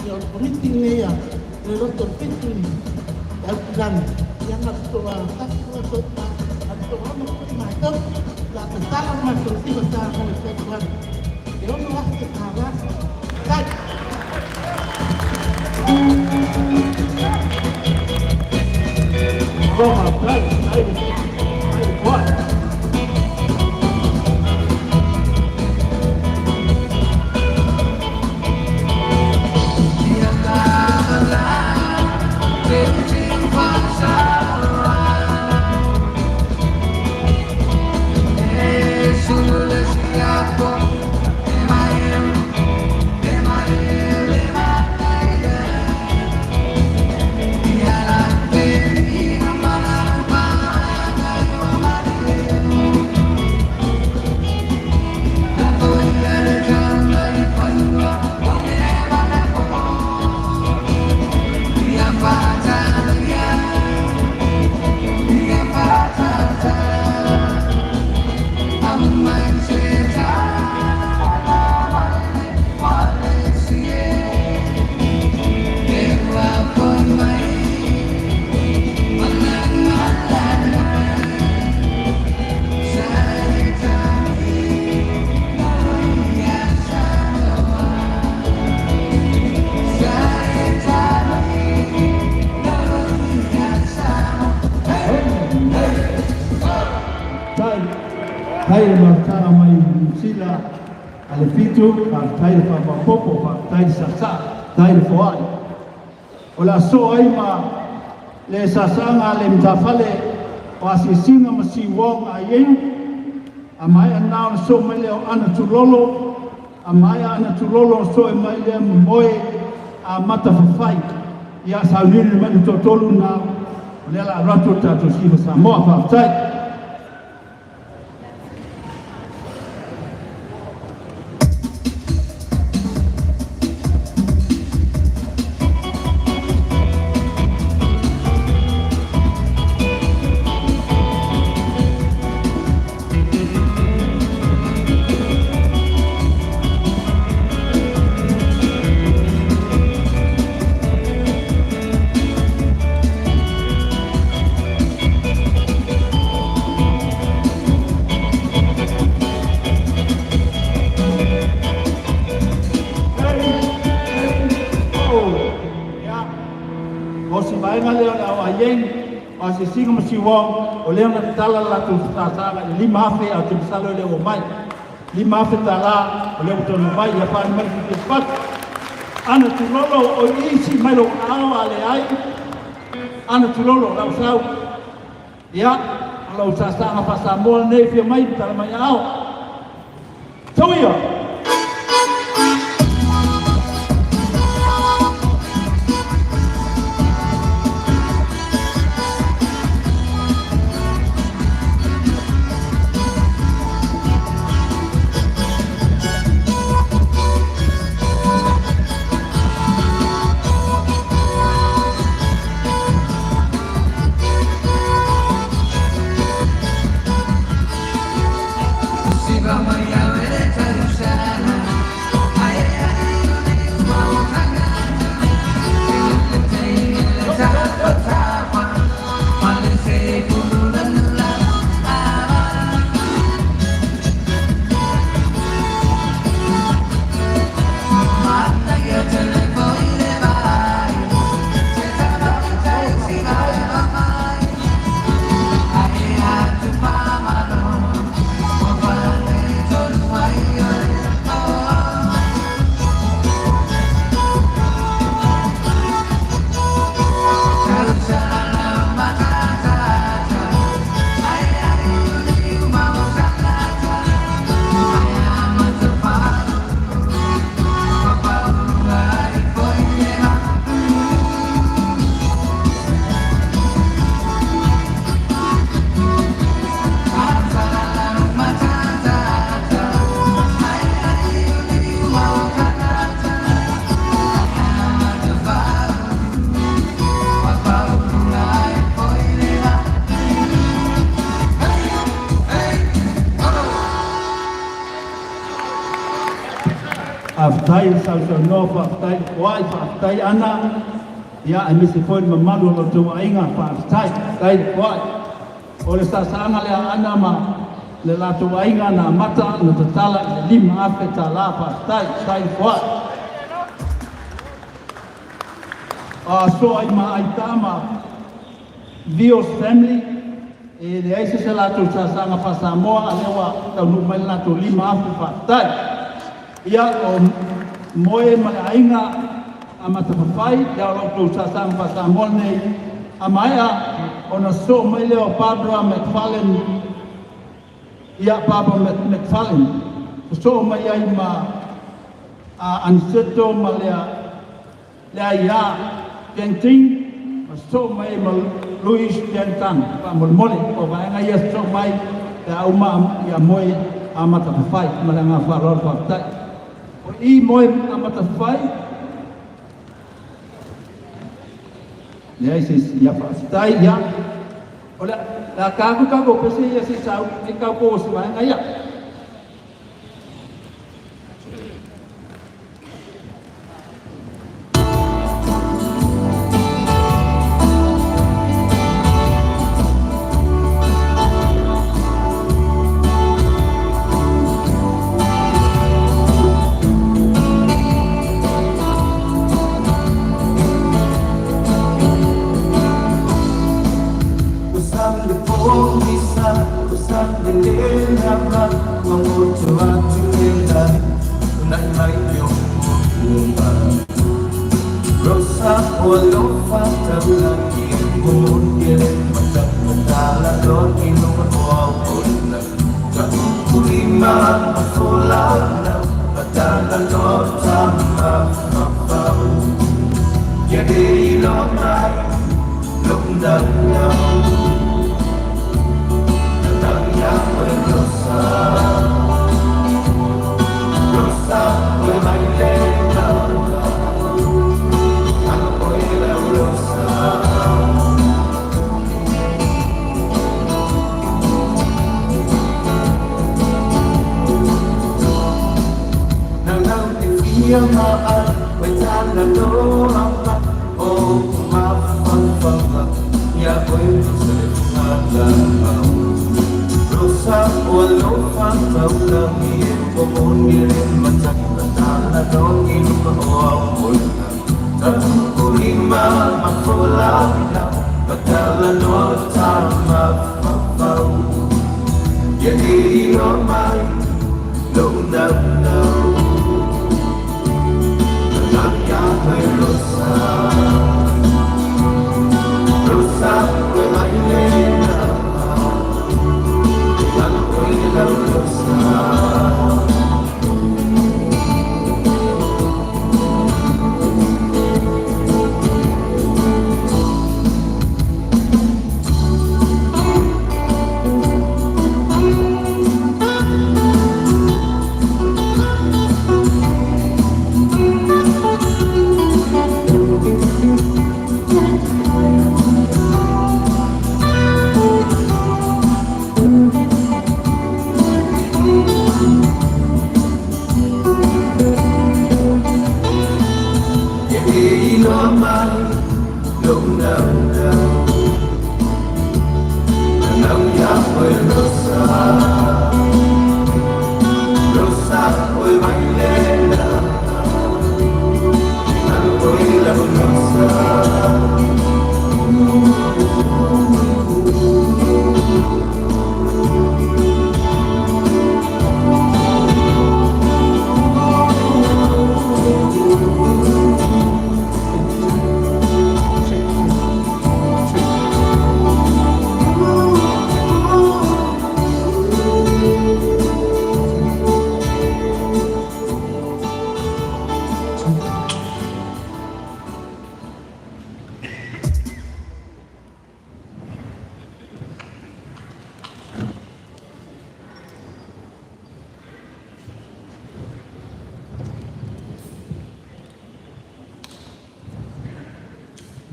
Ia o le Komiti lenei a le Loto o le Fitu i Aukilani, ia na toatasi na toaono foi matou. La tatala le matou siva sa mo le fesoasoani. E $6,000. Faafetai. Malo faafetai, faafetai le faafetai le foai. Faafetai le mafutaga mai Niu Sila a le fitu, faafetai le faamaopoopo, faafetai le saasaa, faafetai le foai. O le a sosoo ai ma le saasaga a le matafale o asiasiga ma Siuong a Ieng, a maea lena ona sosoo mai lea o Ana Tulolo, a maea Ana Tulolo ona sosoo mai lea ma Moe a Matafafai. Ia sauniuni mai le toatolu lena o lea o le a alu atu le tatou Siva Samoa. Faafetai. Ia, o si vaega lea o le au aieng, o asiasiga ma siuao, o lea na tatala le latou saasaga i le $5,000, ae ou te masalo e le ua mai. $5,000 o lea ua taunuu mai, ia faali mai le fiafia fatu. Ana Tulolo o i sii mai lou aao a leai, Ana Tulolo, lau sau. Ia, o lau saasaga faa-Samoa lenei, fia mai ma tala mai aao. Sau ia! Faafetai le sausaunoa, faafetai le foai, faafetai Ana, ia aemaise foi le mamalu o lo outou aiga, faafetai, faafetai le foai. O le saasaaga lea a Ana ma le latou aiga na amata ona tatala i le $5,000, faafetai, faafetai le foai. A soa i ma aitama Vios Family, e leai se se latou saasaga faa-Samoa, a lea ua taunuu mai le latou $5,000, faafetai. Ia, o Moe ma le aiga a Matafafai, ia o la outou saasaga faa-Samoa lenei, a maea ona sosoo mai lea o Barbara McFarlane, ia, Barbara McFarlane, sosoo mai ai ma a Aniceto ma lea Lea Geng Ting, ma sosoo mai ai ma Louis Jen Tan. Faamolemole, o vaega ia sosoo mai pe a uma ia Moe a Matafafai. Ma le agaga faaaloalo faafetai. O i Moe a Matafafai, leai se isi, ia faafetai, ia. O le a ta atu tatou pese ia se i sauni mai tatou o si vaega ia.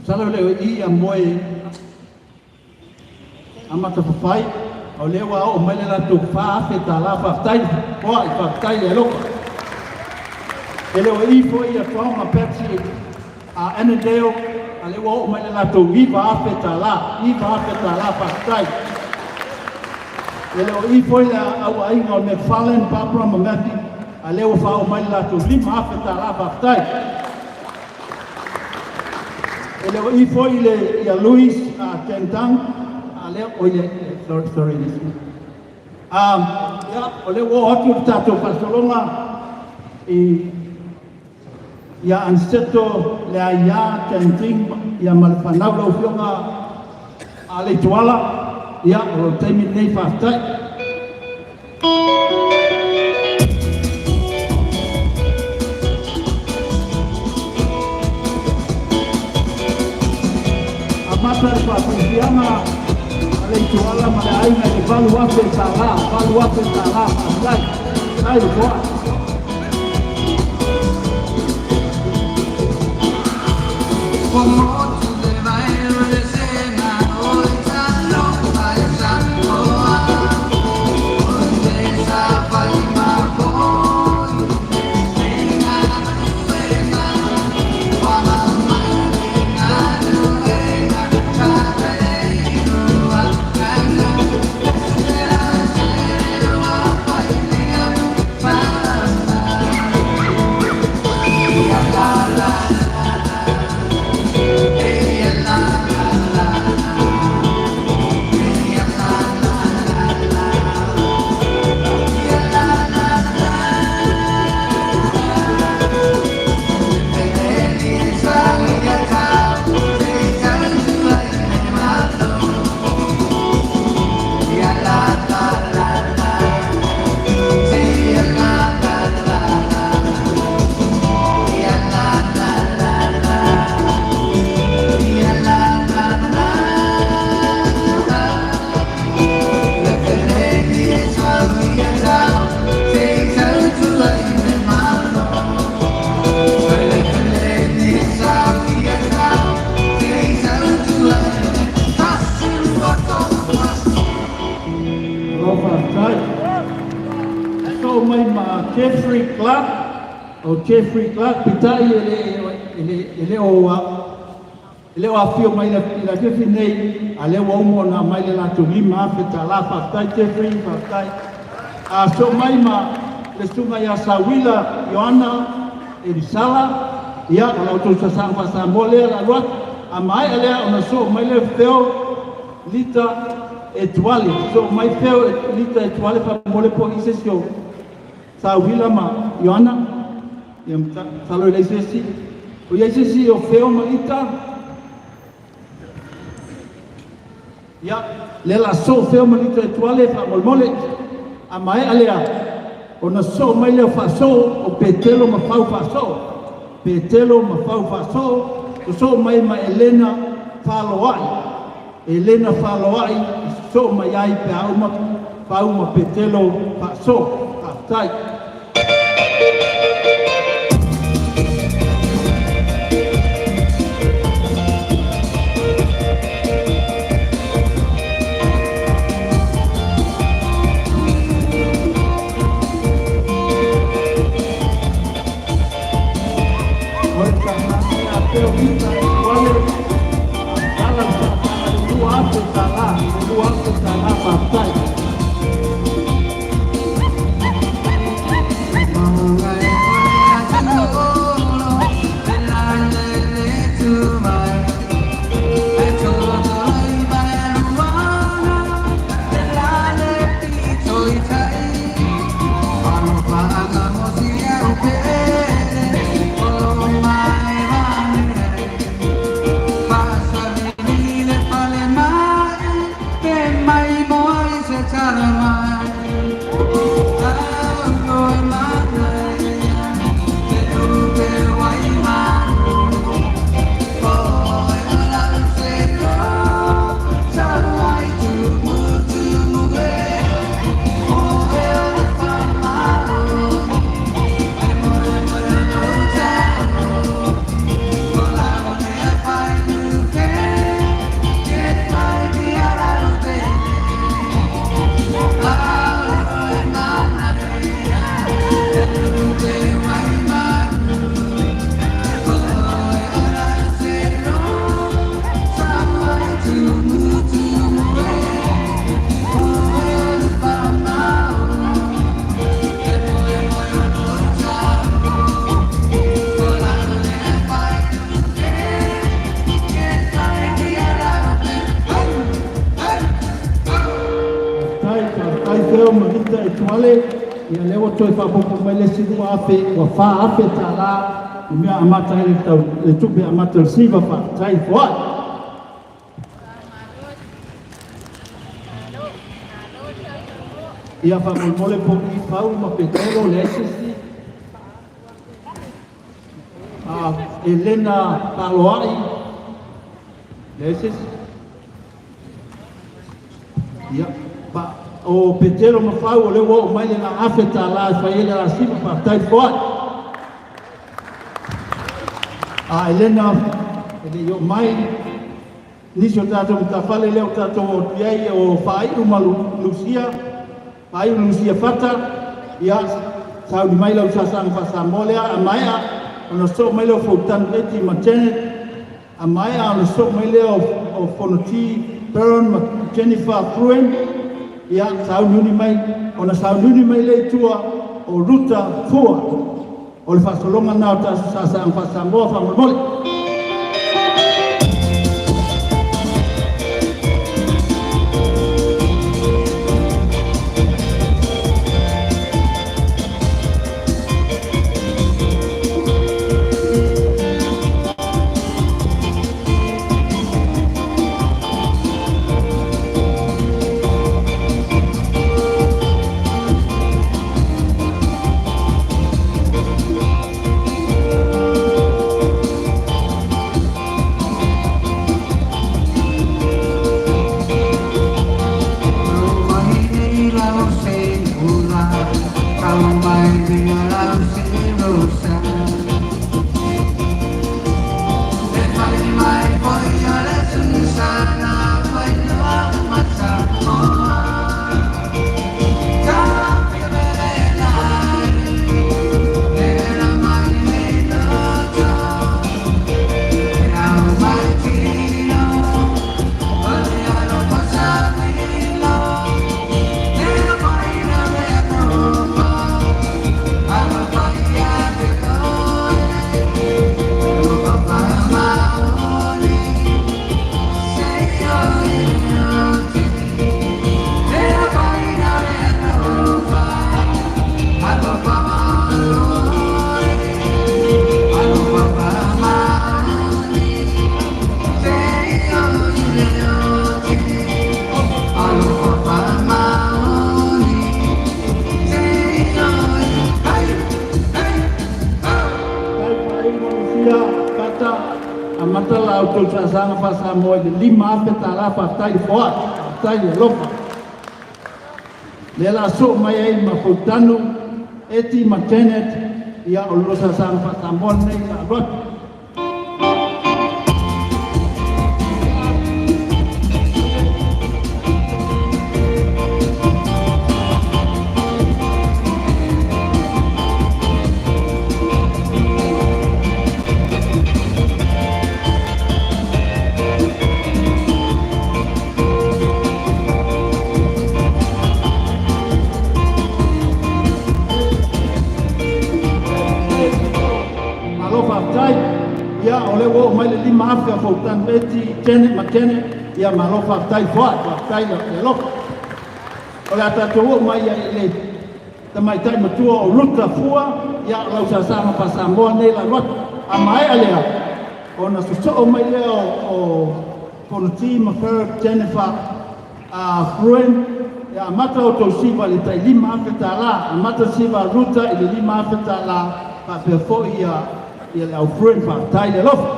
Masalo le i a moe amata fafai, o lea ua oo mai le latou $4,000. Faafetai oa i faafetai le alofa. E le o i foi ia Tom ma Patsy a Annandale, a lea ua oo mai le latou $9,000, $9,000, faafetai. E le o i foi le auaiga o McFarlane, Barbara ma Matthew, a lea ua faaoo mai le latou $5,000, faafetai. E le o i foi le ia Louis Tentang, a lea o le sorry, sorry, ia, o lea ua oo atu le tatou faasologa i ia Anseto le Aia Tenting ia ma le fanau lau afioga a Leituala, ia, o lo taimi lenei, faafetai. Amata le faafiafiaga a Leituala ma le aiga i le $8,000, $8,000, faafetai. Tai le toa. Jeffrey Clark. O Jeffrey Clark, peitai e le e le e le o e le o afio mai le i le afiafi nei, a lea ua uma ona aumai le latou $5,000. Faafetai Jeffrey, faafetai. A soo mai ma le susuga ia Sauila Ioana Elisala, ia o la outou sasaga faa-Samoa lea le alu atu. A maea lea ona soo mai lea Feo Lita Etuale, soo mai Feo Lita Etuale faamolemole po o i ai se isi o Sauila ma Ioana. Ia masalo e leai se isi. O i ai se isi o Feo ma Lita? Ia, lea o le a soo Feo ma Lita Etuale faamolemole. A maea lea, ona soo mai lea o faasoo o Petelo ma Fau faasoo. Petelo ma Fau faasoo, sosoo mai ma Elena Faloai. Elena Faloai e sosoo mai ai pe a uma Fau ma Petelo faasoo. Faafetai. O le tamalai ia Feo Lita Etuale, tala le faasaga i le $2,000, le $2,000 faafetai. Faafetai, faafetai Feo ma Lita Etuale, ia lea ua toe faaopoopo mai le isi 2,000, ua $4,000 le mea amata ai le tau le tupe amata o le siva, faafetai foai. Ia faamolemole po i Pau ma Petelo, leai se isi. Elena Taloai, leai se isi. Ia, pa, o Petelo ma Fau, o lea ua oo mai le la $1,000 e fai ai le alasima, faafetai foai. A Elena, e le i oo mai, nisi o tatou matafale lea ua tatou oo atu i ai, o Faaiu ma Lusia, Faaiu Lusia Fata, ia, sauni mai lau sasaga faa-Samoa lea, a maea ona sosoo mai lea o Foutanu Eti ma Janet, A maea ona sosoo mai lea o Fonoti Perrin ma Jennifer Fruen, ia, sauniuni mai, ona sauniuni mai lea i tua o Ruta Fua. O le faasologa lena o tatou saasaaga faa-Samoa faamolemole. tou saasaga faa-Samoa i le $5,000 faafetai le foai, faafetai le alofa. Lea la soo mai ai ma Fautanu, Eti ma Janet, ia o le lua saasaga faa-Samoa lenei la alu atu. Malo faafetai. Ia, o lea ua oo mai le 5,000 a Fautanu Eti, Janet ma Janet. Ia, malo faafetai foai, faafetai le alofa. O le a tatou oo mai i le tamaitai matua o Ruta Fua, ia, o lau saasaga faa-Samoa nei la alu atu. A maea lea, ona sosoo mai lea o Fonoti ma Ferb Jennifer Fruin, e amata outou siva i le tai $5,000. Amata siva a Ruta i le $5,000, faapea foi ia le au Fruin, faafetai le alofa.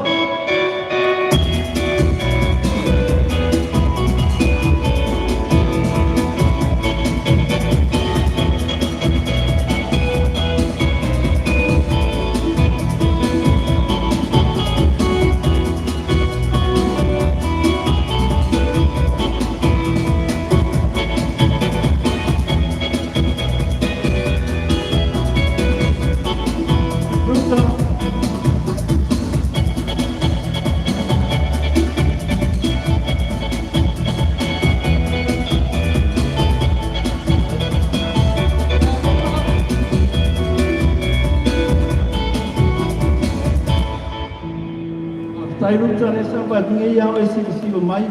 Ruta. Faafetai Ruta, lea sa ou vaai atu nei lava o e silasila mai.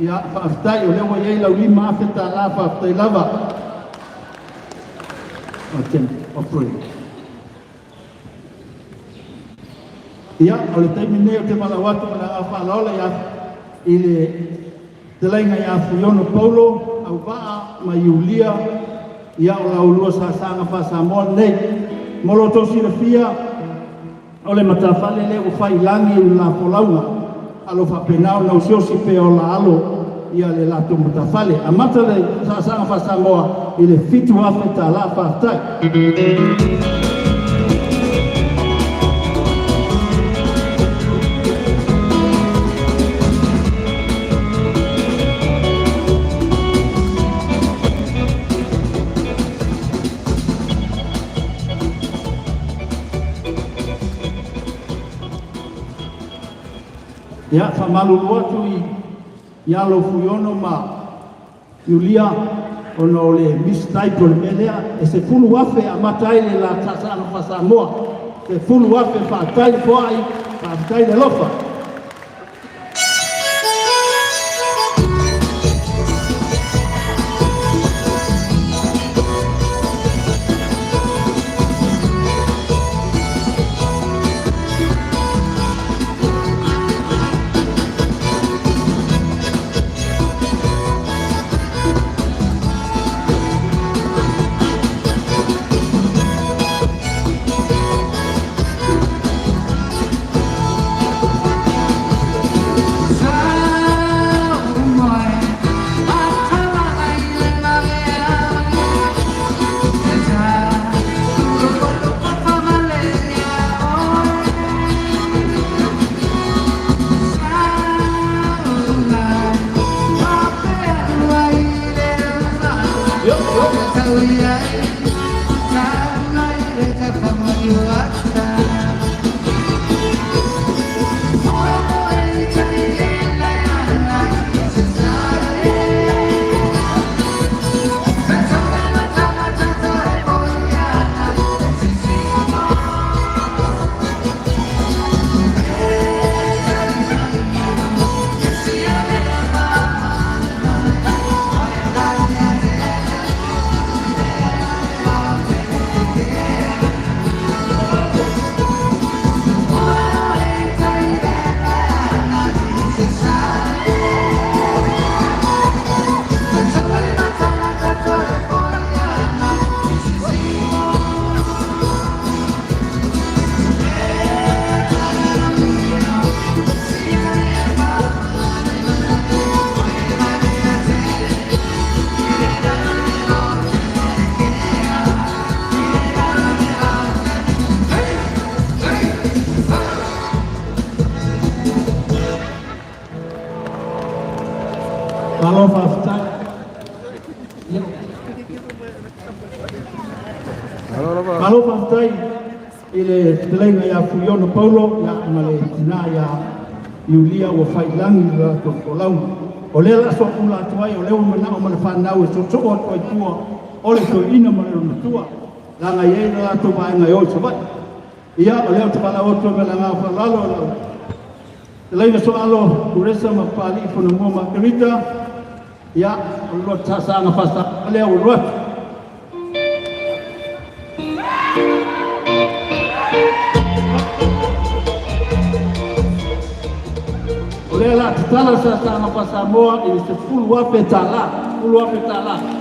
Ia, faafetai o lea ua i ai lau $5,000, faafetai lava. O Jen, o Fred. Ia, o le taimi lenei ou te valaau atu ma le agaga faaaloalo ia i le fetalaiga ia Fuiono Paulo, Auvaa ma Iulia, ia o la ulua saasaga faa-Samoa lenei. Mo lo outou silafia, o le matafale lea ua fai i lagi i le la folauga, a lo faapena ona osiosi pea o la alo ia le latou matafale. Amata le saasaga faa-Samoa i le $7,000 faafetai. Ia, faamalulu atu i alo o Fuiono ma Iulia ona o le mistype o le mea lea, e $10,000 e amata ai le la saasaga faa-Samoa. $10,000 faafetai le foai, faafetai le alofa. Malo faafetai. Ia. Malo faafetai i le fetalaiga ia Fuiono Paulo ia ma le tina ia Iulia ua faiilagi le latou folauga. O lea la soapula atu ai, o lea ua manao ma le fanau e soosoo atu ai tua o le toeaina ma le matua, leaga e i ai le latou vaega e o i Savaii. Ia, o lea ou te valaau atu ai ma le agaga faaaloalo i lau fetalaiga Soalo Kuresa ma Papalii Fonamua Makerita, ia, o le lua saaga faasaga lea ua alu atu. O lea o le a tatala le saasaga faa-Samoa i le $10,000, $10,000.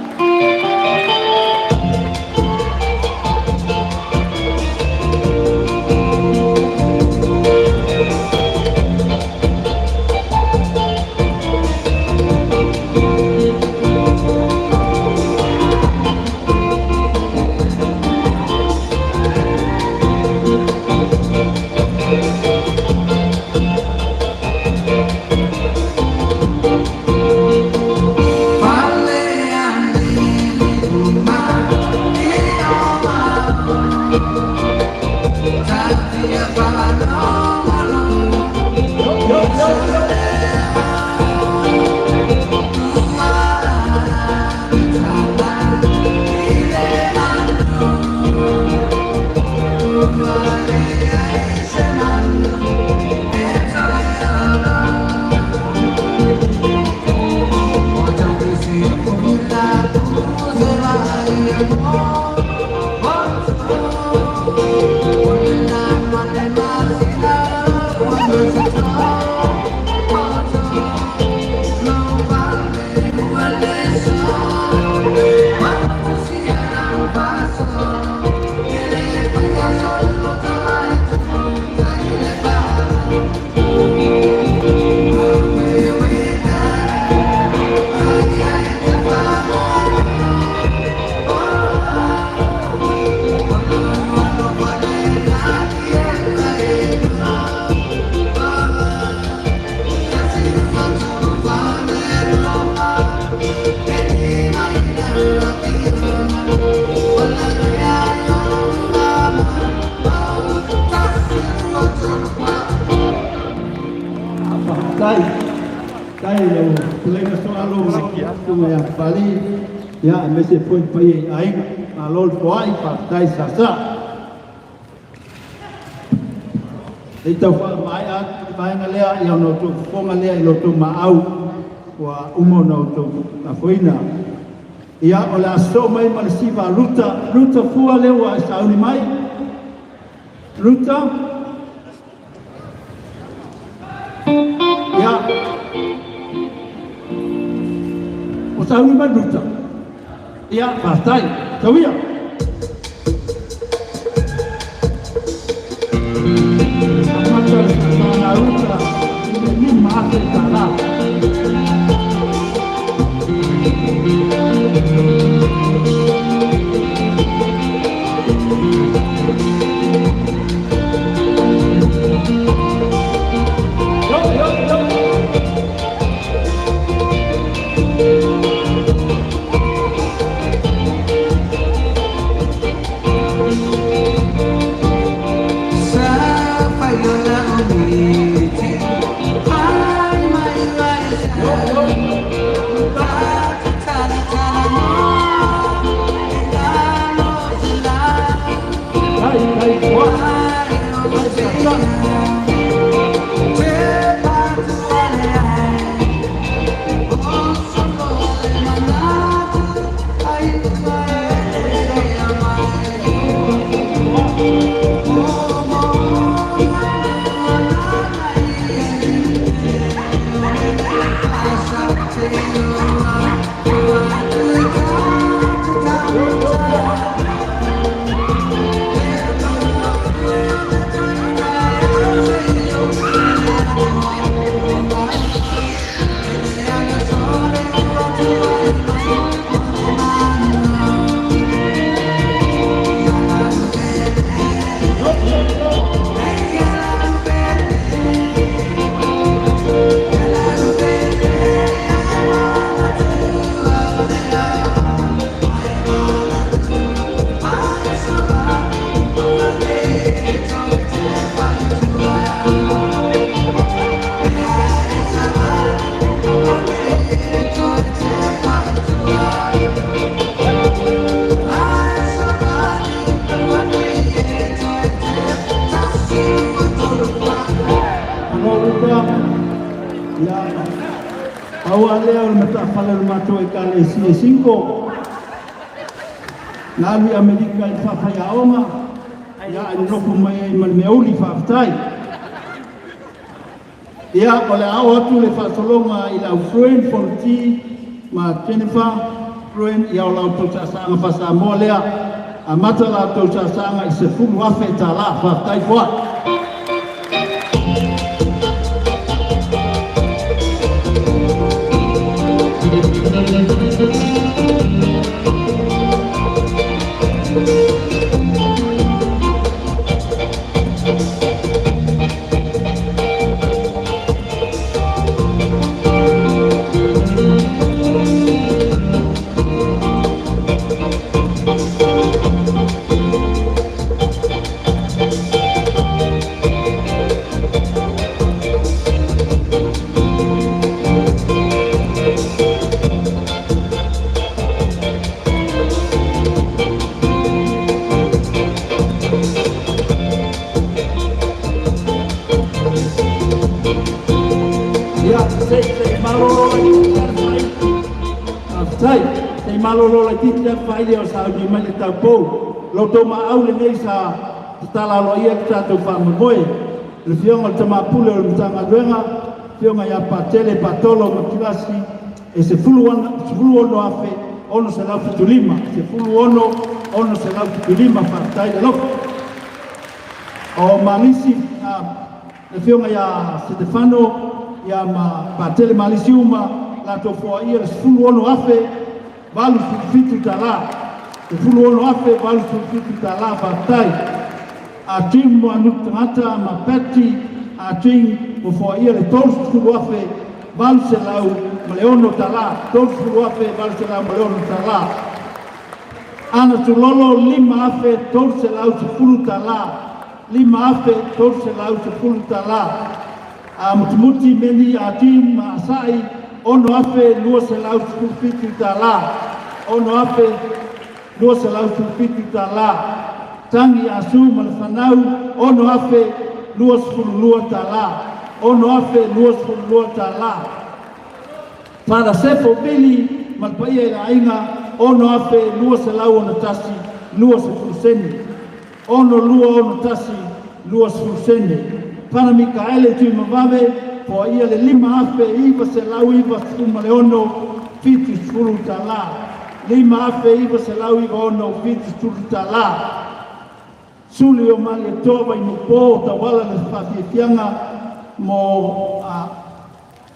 Faafetai. Faafetai i lau fetalaiga Soalo ma le susuga ia Papalii, ia aemaise foi le paia i aiga. Malo le foai, faafetai sasa. Se i tau faamaea atu le vaega lea, ia ona outou fofoga lea i lo outou maau ua uma ona outou afoina. Ia, o le a sosoo mai ma le siva a Ruta, Ruta Fua lea ua e sauni mai. Ruta. Ia. Ua sauni mai Ruta. Ia, faafetai. Tauia. Amata le saasaga a Ruta i le $5,000. Yo, yo, yo. Ia, pau lava lea o le matafale o le matou Ekalesia e single. Na alu i Amerika i le faafaiaoga, ia ae nonofo mai ai ma le meauli, faafetai. Ia, o le a oo atu le faasologa i le au Friend Fonoti ma Jennifer Friend, ia o la outou saasaaga faa-Samoa lea. Amata la outou saasaaga i $10,000. Faafetai foi. Ia, se i malolo laitiiti lava le faaili. Faafetai. Se i malolo laitiiti lava le faaili a o sauni mai le taupou. Lo outou maau lenei sa tatala aloaia le tatou faamoemoe. Le Afioga i le Tama Pule o le Matagaluega, Afioga ia Patele Patolo Matilasi, e $16,675, 16,675. Faafetai le alofa. O Malisi, le Afioga ia Setefano ia ma Patele Malisi uma, latou foaia le $16,087, $16,087. Faafetai. A Jim Moanutu Tagata ma Patty a Jim ua foaia le $30,806, $30,806. Ana Tulolo $5,310, $5,310. A Mutimuti Meni a Jim ma Asai $6,217, $6,217. Tagi a Su ma le fanau $6,022, $6,022. Fala Sefo Vili ma le paia i le aiga 6,261.20 sene, 6,261.20 sene. Fana Mikaele Tuimavave foaia le $5,996.70, $5,996.70. Suli o Malietoa Vainuupo tauala le faafiafiaga mo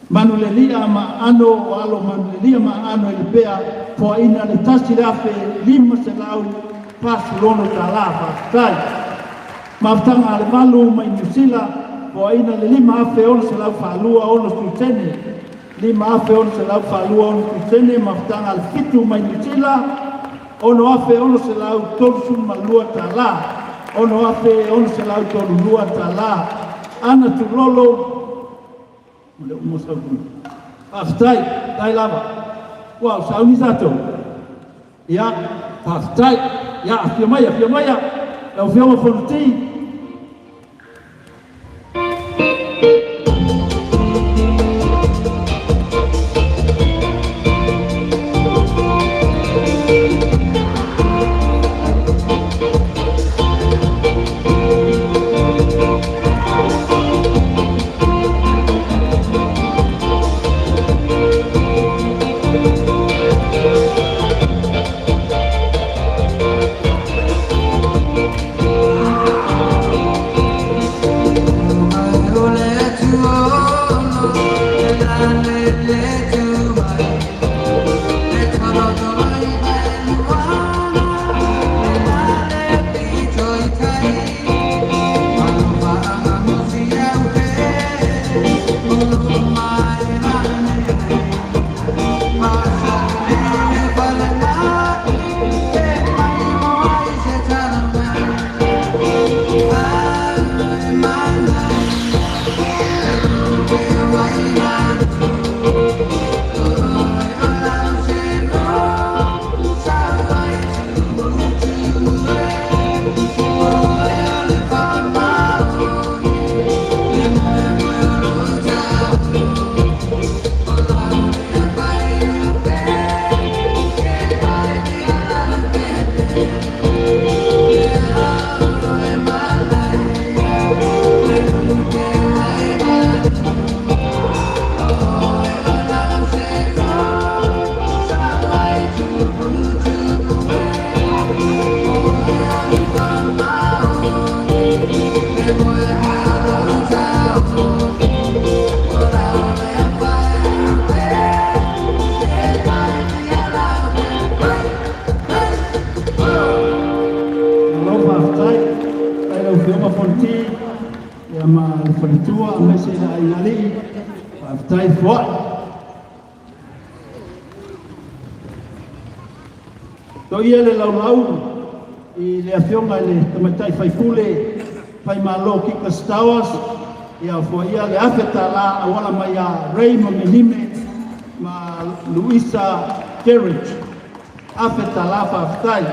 Manulelia ma Aano o alo Manulelia ma Aano i Lepea foaina le $1,546. Faafetai. Mafutaga a le Malu mai Niu Sila foaina le 5,602.60 sene, 5,602.60 sene. Mafutaga a le Fitu mai Niu Sila $6,632, $6,632. Ana Tulolo o le uma sauni. Faafetai, tai lava. Ua o sauni tatou. Ia, faafetai. Ia, afio mai, afio mai. Lau Afioga Fonoti. Faafetai foai. Toia le laulau i le afioga i le tamaitai faipule Faimalo Kika Stowers, ia foaia le $1,000 auala mai ia Ray ma Melime ma Luisa Gerridge. $1,000 faafetai.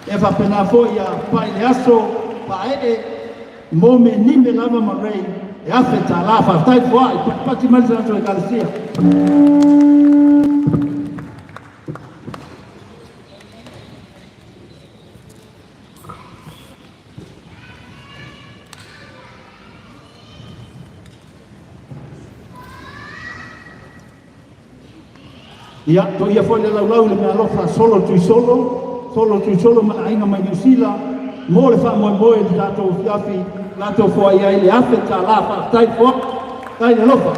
E faapena foi ia pai le aso paee mo Melime lava ma Ray e $1,000 faafetai foai. Patipati mai le tatou ekalesia. Ia, toia foi le laulau i le meaalofa Solo Tuisolo, Solo Tuisolo ma le aiga mai Niu Sila, mo le faamoemoe i le tatou afiafi, latou foai ai le $1,000 faafetai foai, faafetai le alofa.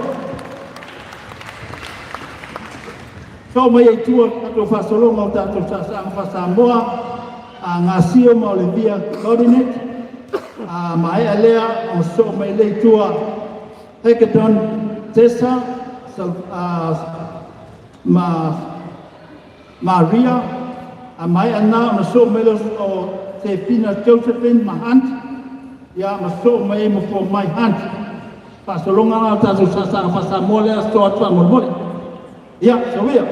Soo mai ai tua le tatou faasologa o tatou saasaaga faa-Samoa, a Gasio ma Olivia Godinet, a maea lea ona soo mai lea i tua Hecadon Tessa ma Maria, a maea na ona soo mai lea o Sefina Josephine ma Hunt, ia ma soo mai ai ma Fomai Hunt. Faasologa na o tatou saasaaga faa-Samoa lea soo atu faamolemole. Ia, soia.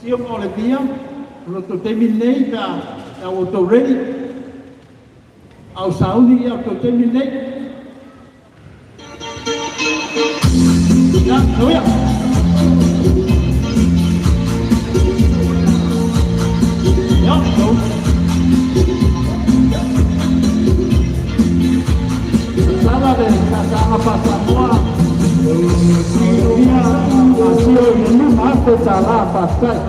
Sio ma Olivia, o lo outou taimi lenei pe a ua outou ready. Au sauni ia o tou taimi lenei. Ya, soia. Ya, so. Sala le sasaaga faa-Samoa. Ia, asio i le $5,000 faafetai.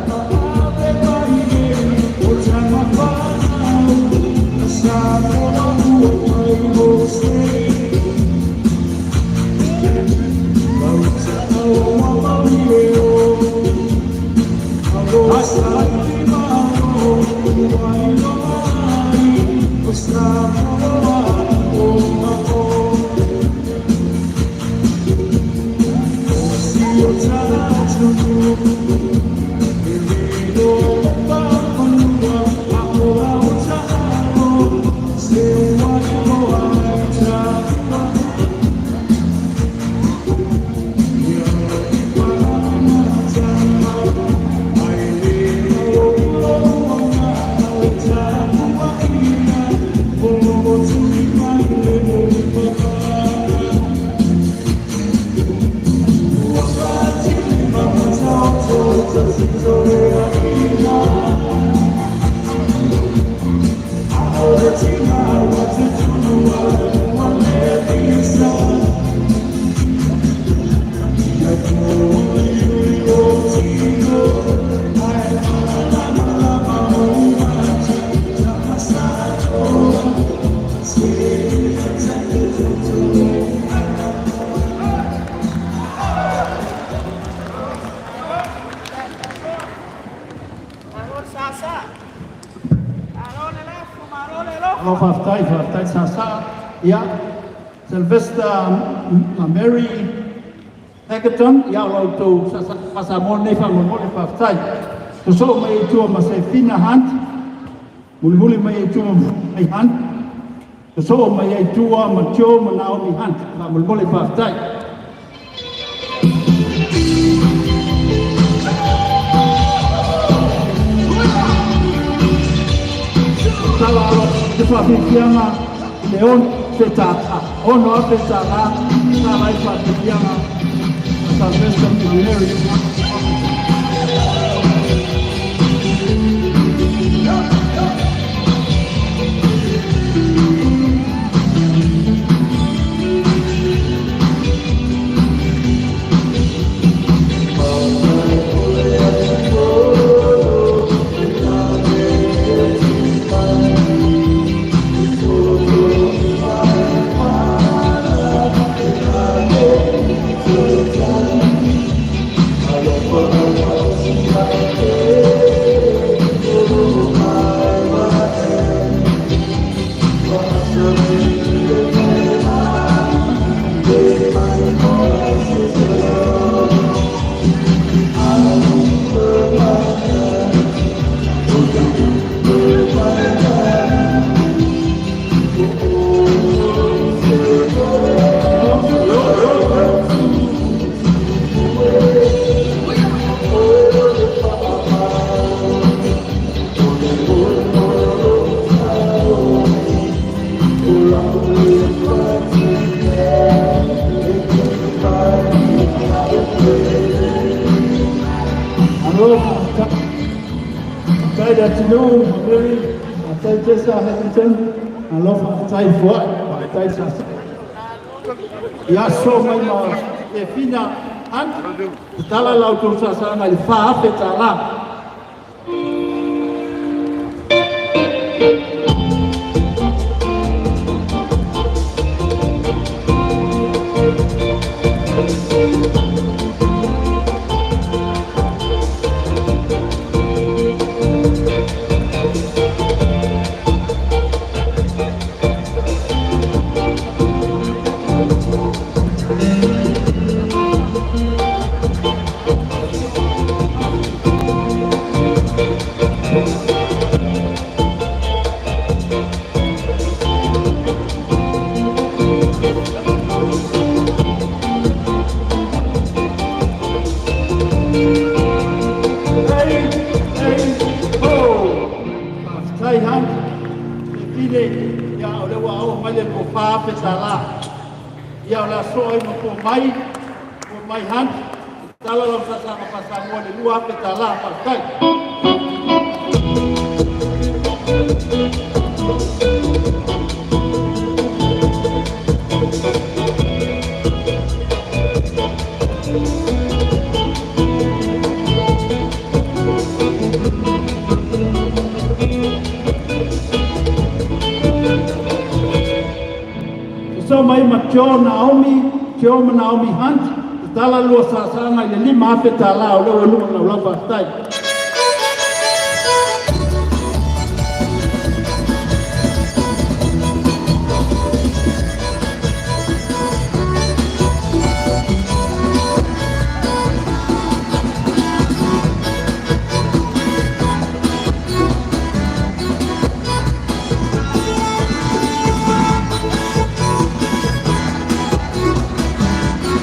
Alo faafetai, faafetai sasa. Ia, Sylvester ma Mary Hackathon, ia o la outou faa-Samoa lenei faamolemole faafetai. Sosoo mai ai tua ma Sefina Hunt, mulimuli mai ai tua ma Mai Hunt, sosoo mai ai tua ma Joe ma Naomi Hunt, faamolemole faafetai. Tala alo te faafiafiaga i le $6,000, $6,000 tatala ai le faafiafiaga a Salvation Missionary. Alo, faafetai le atunuu ma Mary, faafetai Jesa Hamilton, alo faafetai Fuai, faafetai Sasa. Ia so mai ma Tefina Hunt, tatala la outou saasaga i le $4,000. Hey, hey, ho! Faafetai Hunt, Tefine, ia o lea ua oo mai le lua $4,000. Ia o le a soa ai ma Pomai, Pomai Hunt, tatala lau saasaga faa-Samoa i le $2,000. Faafetai. Sosoo mai ma Joe Naomi, Joe ma Naomi Hunt, tatala lua saasaga i le $5,000 o lea ua i luga o le laulau. Faafetai.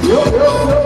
Yo, yo, yo.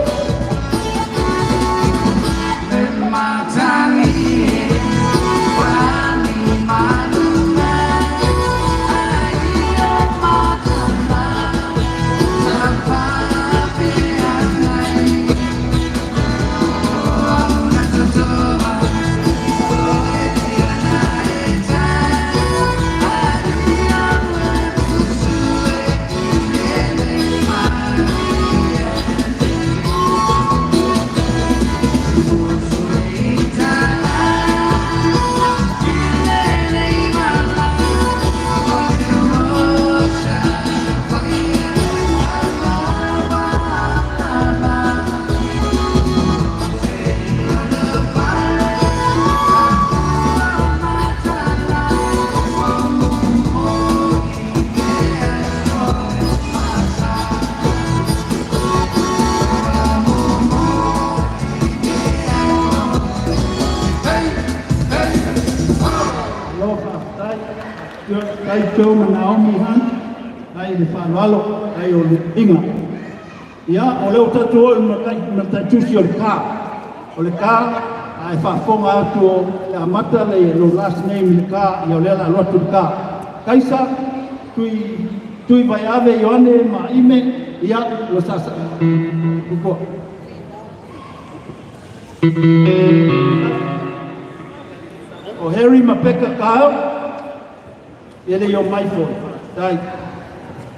Alo, faafetai. Faafetai Joe ma Naomi Hunt, ai le faaaloalo, ai o luiga. Ia, o lea ua tatou oo i le matatusi o le ka. O le ka, a e faafofoga atu o le amata le lou last name i le ka, ia o lea o le a alu atu le ka. Kaisa, Tui Tui Vaiave Ioane ma Ime, ia, ua saasaa. Tupua. O Harry ma Peka Kyle, ia le i omai foi. Faafetai.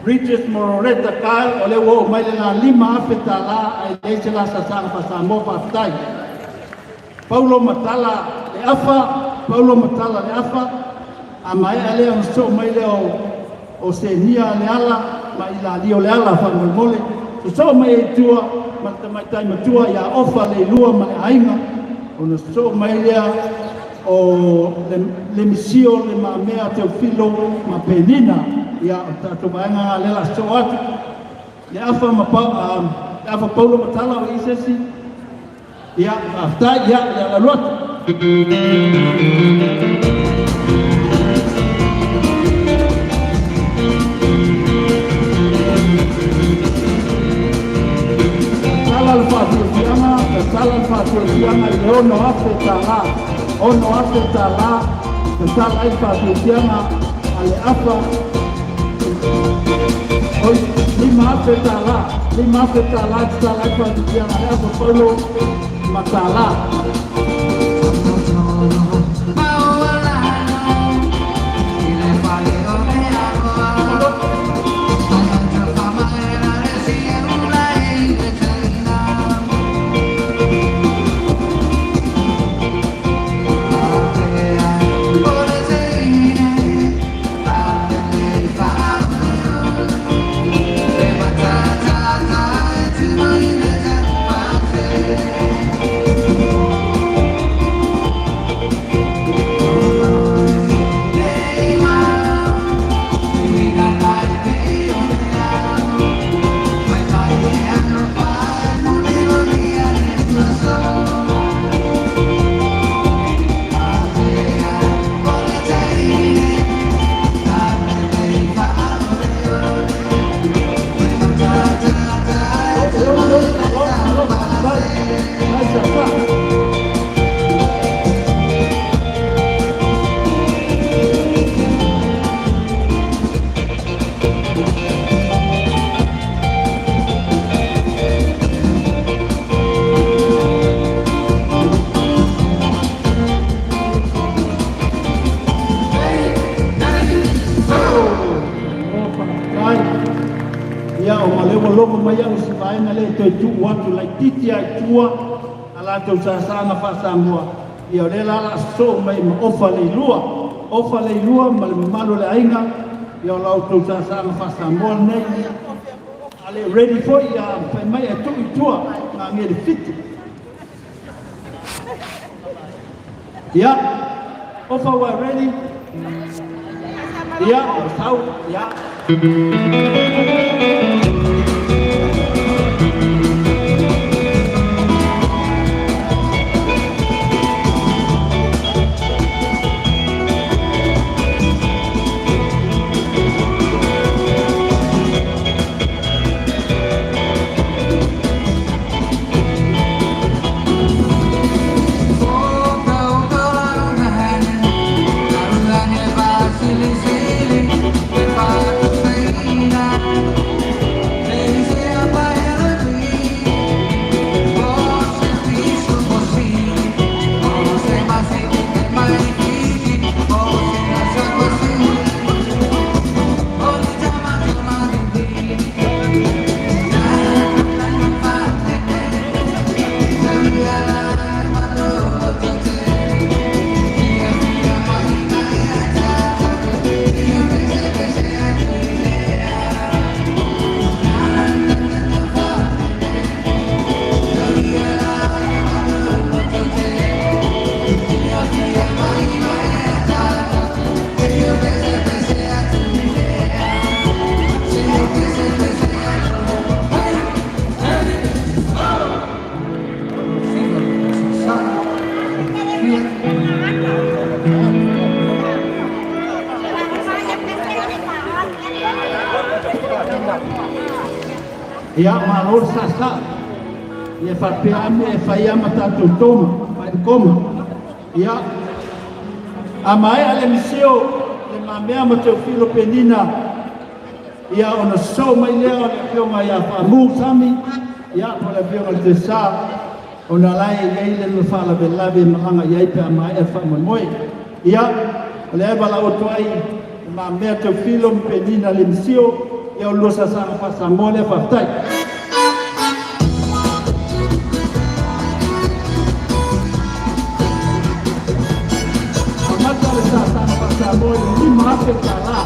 Regis ma Loretta Kyle, o lea ua oo mai le la $5,000 ae leai se la saasaga faa-Samoa, faafetai. Paulo Matala Leafa, Paulo Matala Leafa, a maea lea ona sosoo mai lea o o Senia Leala ma Ilalio Leala faamolemole. Sosoo mai ai i tua ma le tamaitai matua ia Ofa Leilua ma le aiga, ona sosoo mai lea o le, le Misio Le Mamea Teofilo ma Penina. Ia, o le tatou vaega lena lea o le a sosoo atu. Leafa ma pa, Leafa Paulo Matala o i ai se isi? Ia, faafetai, ia, o le a alu atu. Tatala le faatuatuaga, tatala le faatuatuaga i le $6,000, $6,000, tatala ai le faatuatuaga a le afa, oi, $5,000, $5,000 tatala ai le faatuatuaga a le afa Paulo Matala. Ia, o lea ua logo mai au i si vaega lea e toe tuu atu laitiiti lava i tua a latou saasaga faa-Samoa. Ia, o lea la o le a sosoo mai ma Ofa Leilua. Ofa Leilua ma le mamalu o le aiga, ia o la outou saasaga faa-Samoa lenei. A le ready foi, ia fai mai ae tuu i tua gagele fitu. Ia, Ofa ua ready? Ia, ua sau, ia. Ia, malo le saasaa. Ia faapea lava mea e fai lava ma tatou toma, fai le koma. Ia, a maea le misio, le Le Mamea ma Teofilo Penina, ia ona sosoo mai lea o le Afioga ia Faamu Sami, ia po o le Afioga i le Tesa, ona la e i ai le faalavelave e malaga i ai pe a maea le faamoemoe. Ia, o lea e valaau atu ai Le Mamea Teofilo ma Penina Lemisio, ia o le lua saasaga faa-Samoa lea, faafetai. Amata le saasaga faa-Samoa i le $5,000, $5,000.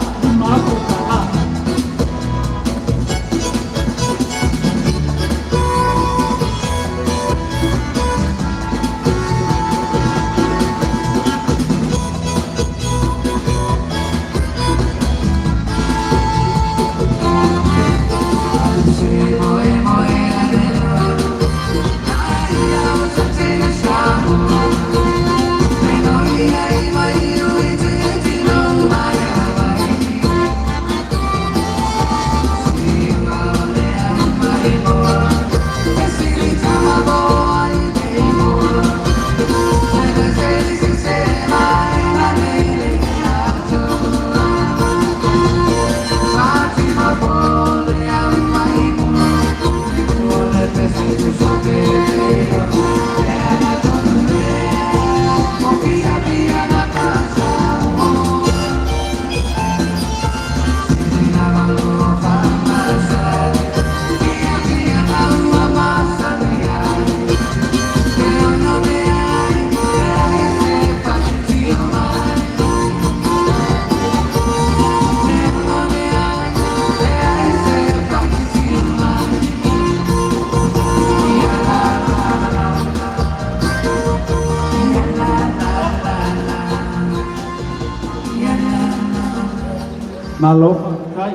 Malo faafetai.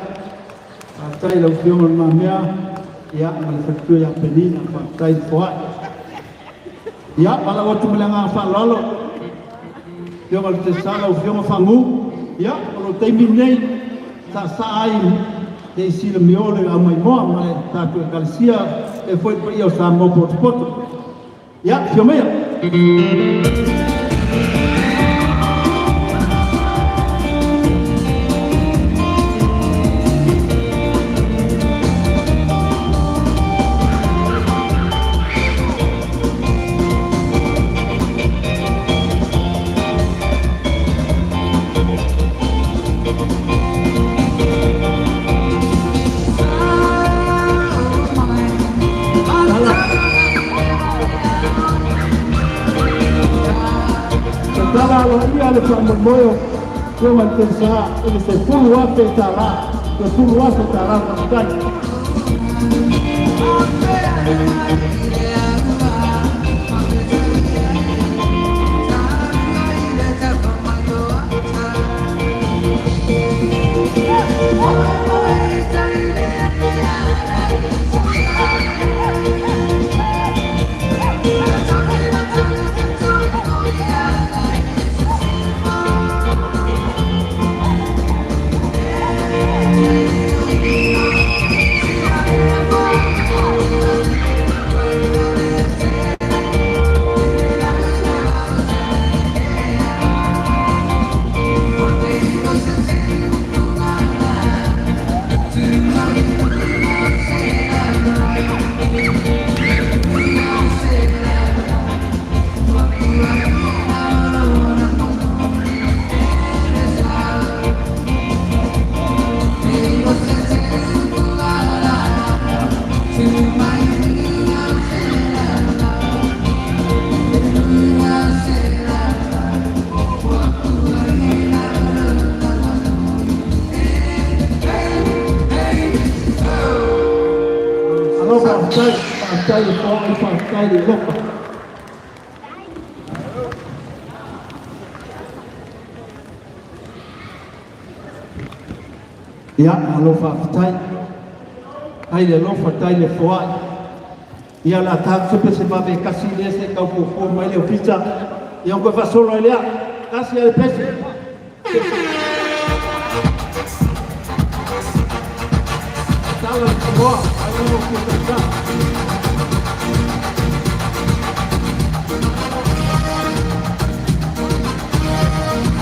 Faafetai i lau Afioga i Le Mamea, ia, ma le faletua ia Penina, faafetai le foai. Ia, valaau atu ma le agaga faaaloalo, Afioga i le Tesa, lau Afioga Fagu, ia, o lou taimi lenei, saasaa ai se i silamio le aumaimoa ma le tatou Ekalesia, faapea foi le paia o Samoa potopoto. Ia, afio maia. Tatala aloaia le faamoemoe o Afioga i le Tausaga i le $10,000, $10,000 faafetai. Alo faafetai, faafetai le foai, faafetai le alofa. Ia, malo faafetai. Tai le alofa, tai le foai. Ia, o le a ta atu se pese vave e tasi lea se i tau fuafua mai le ofisa. Ia, ona toe faasolo ai lea. Tasi lava le pese. Tala le Samoa, ai lava o fia tausaga.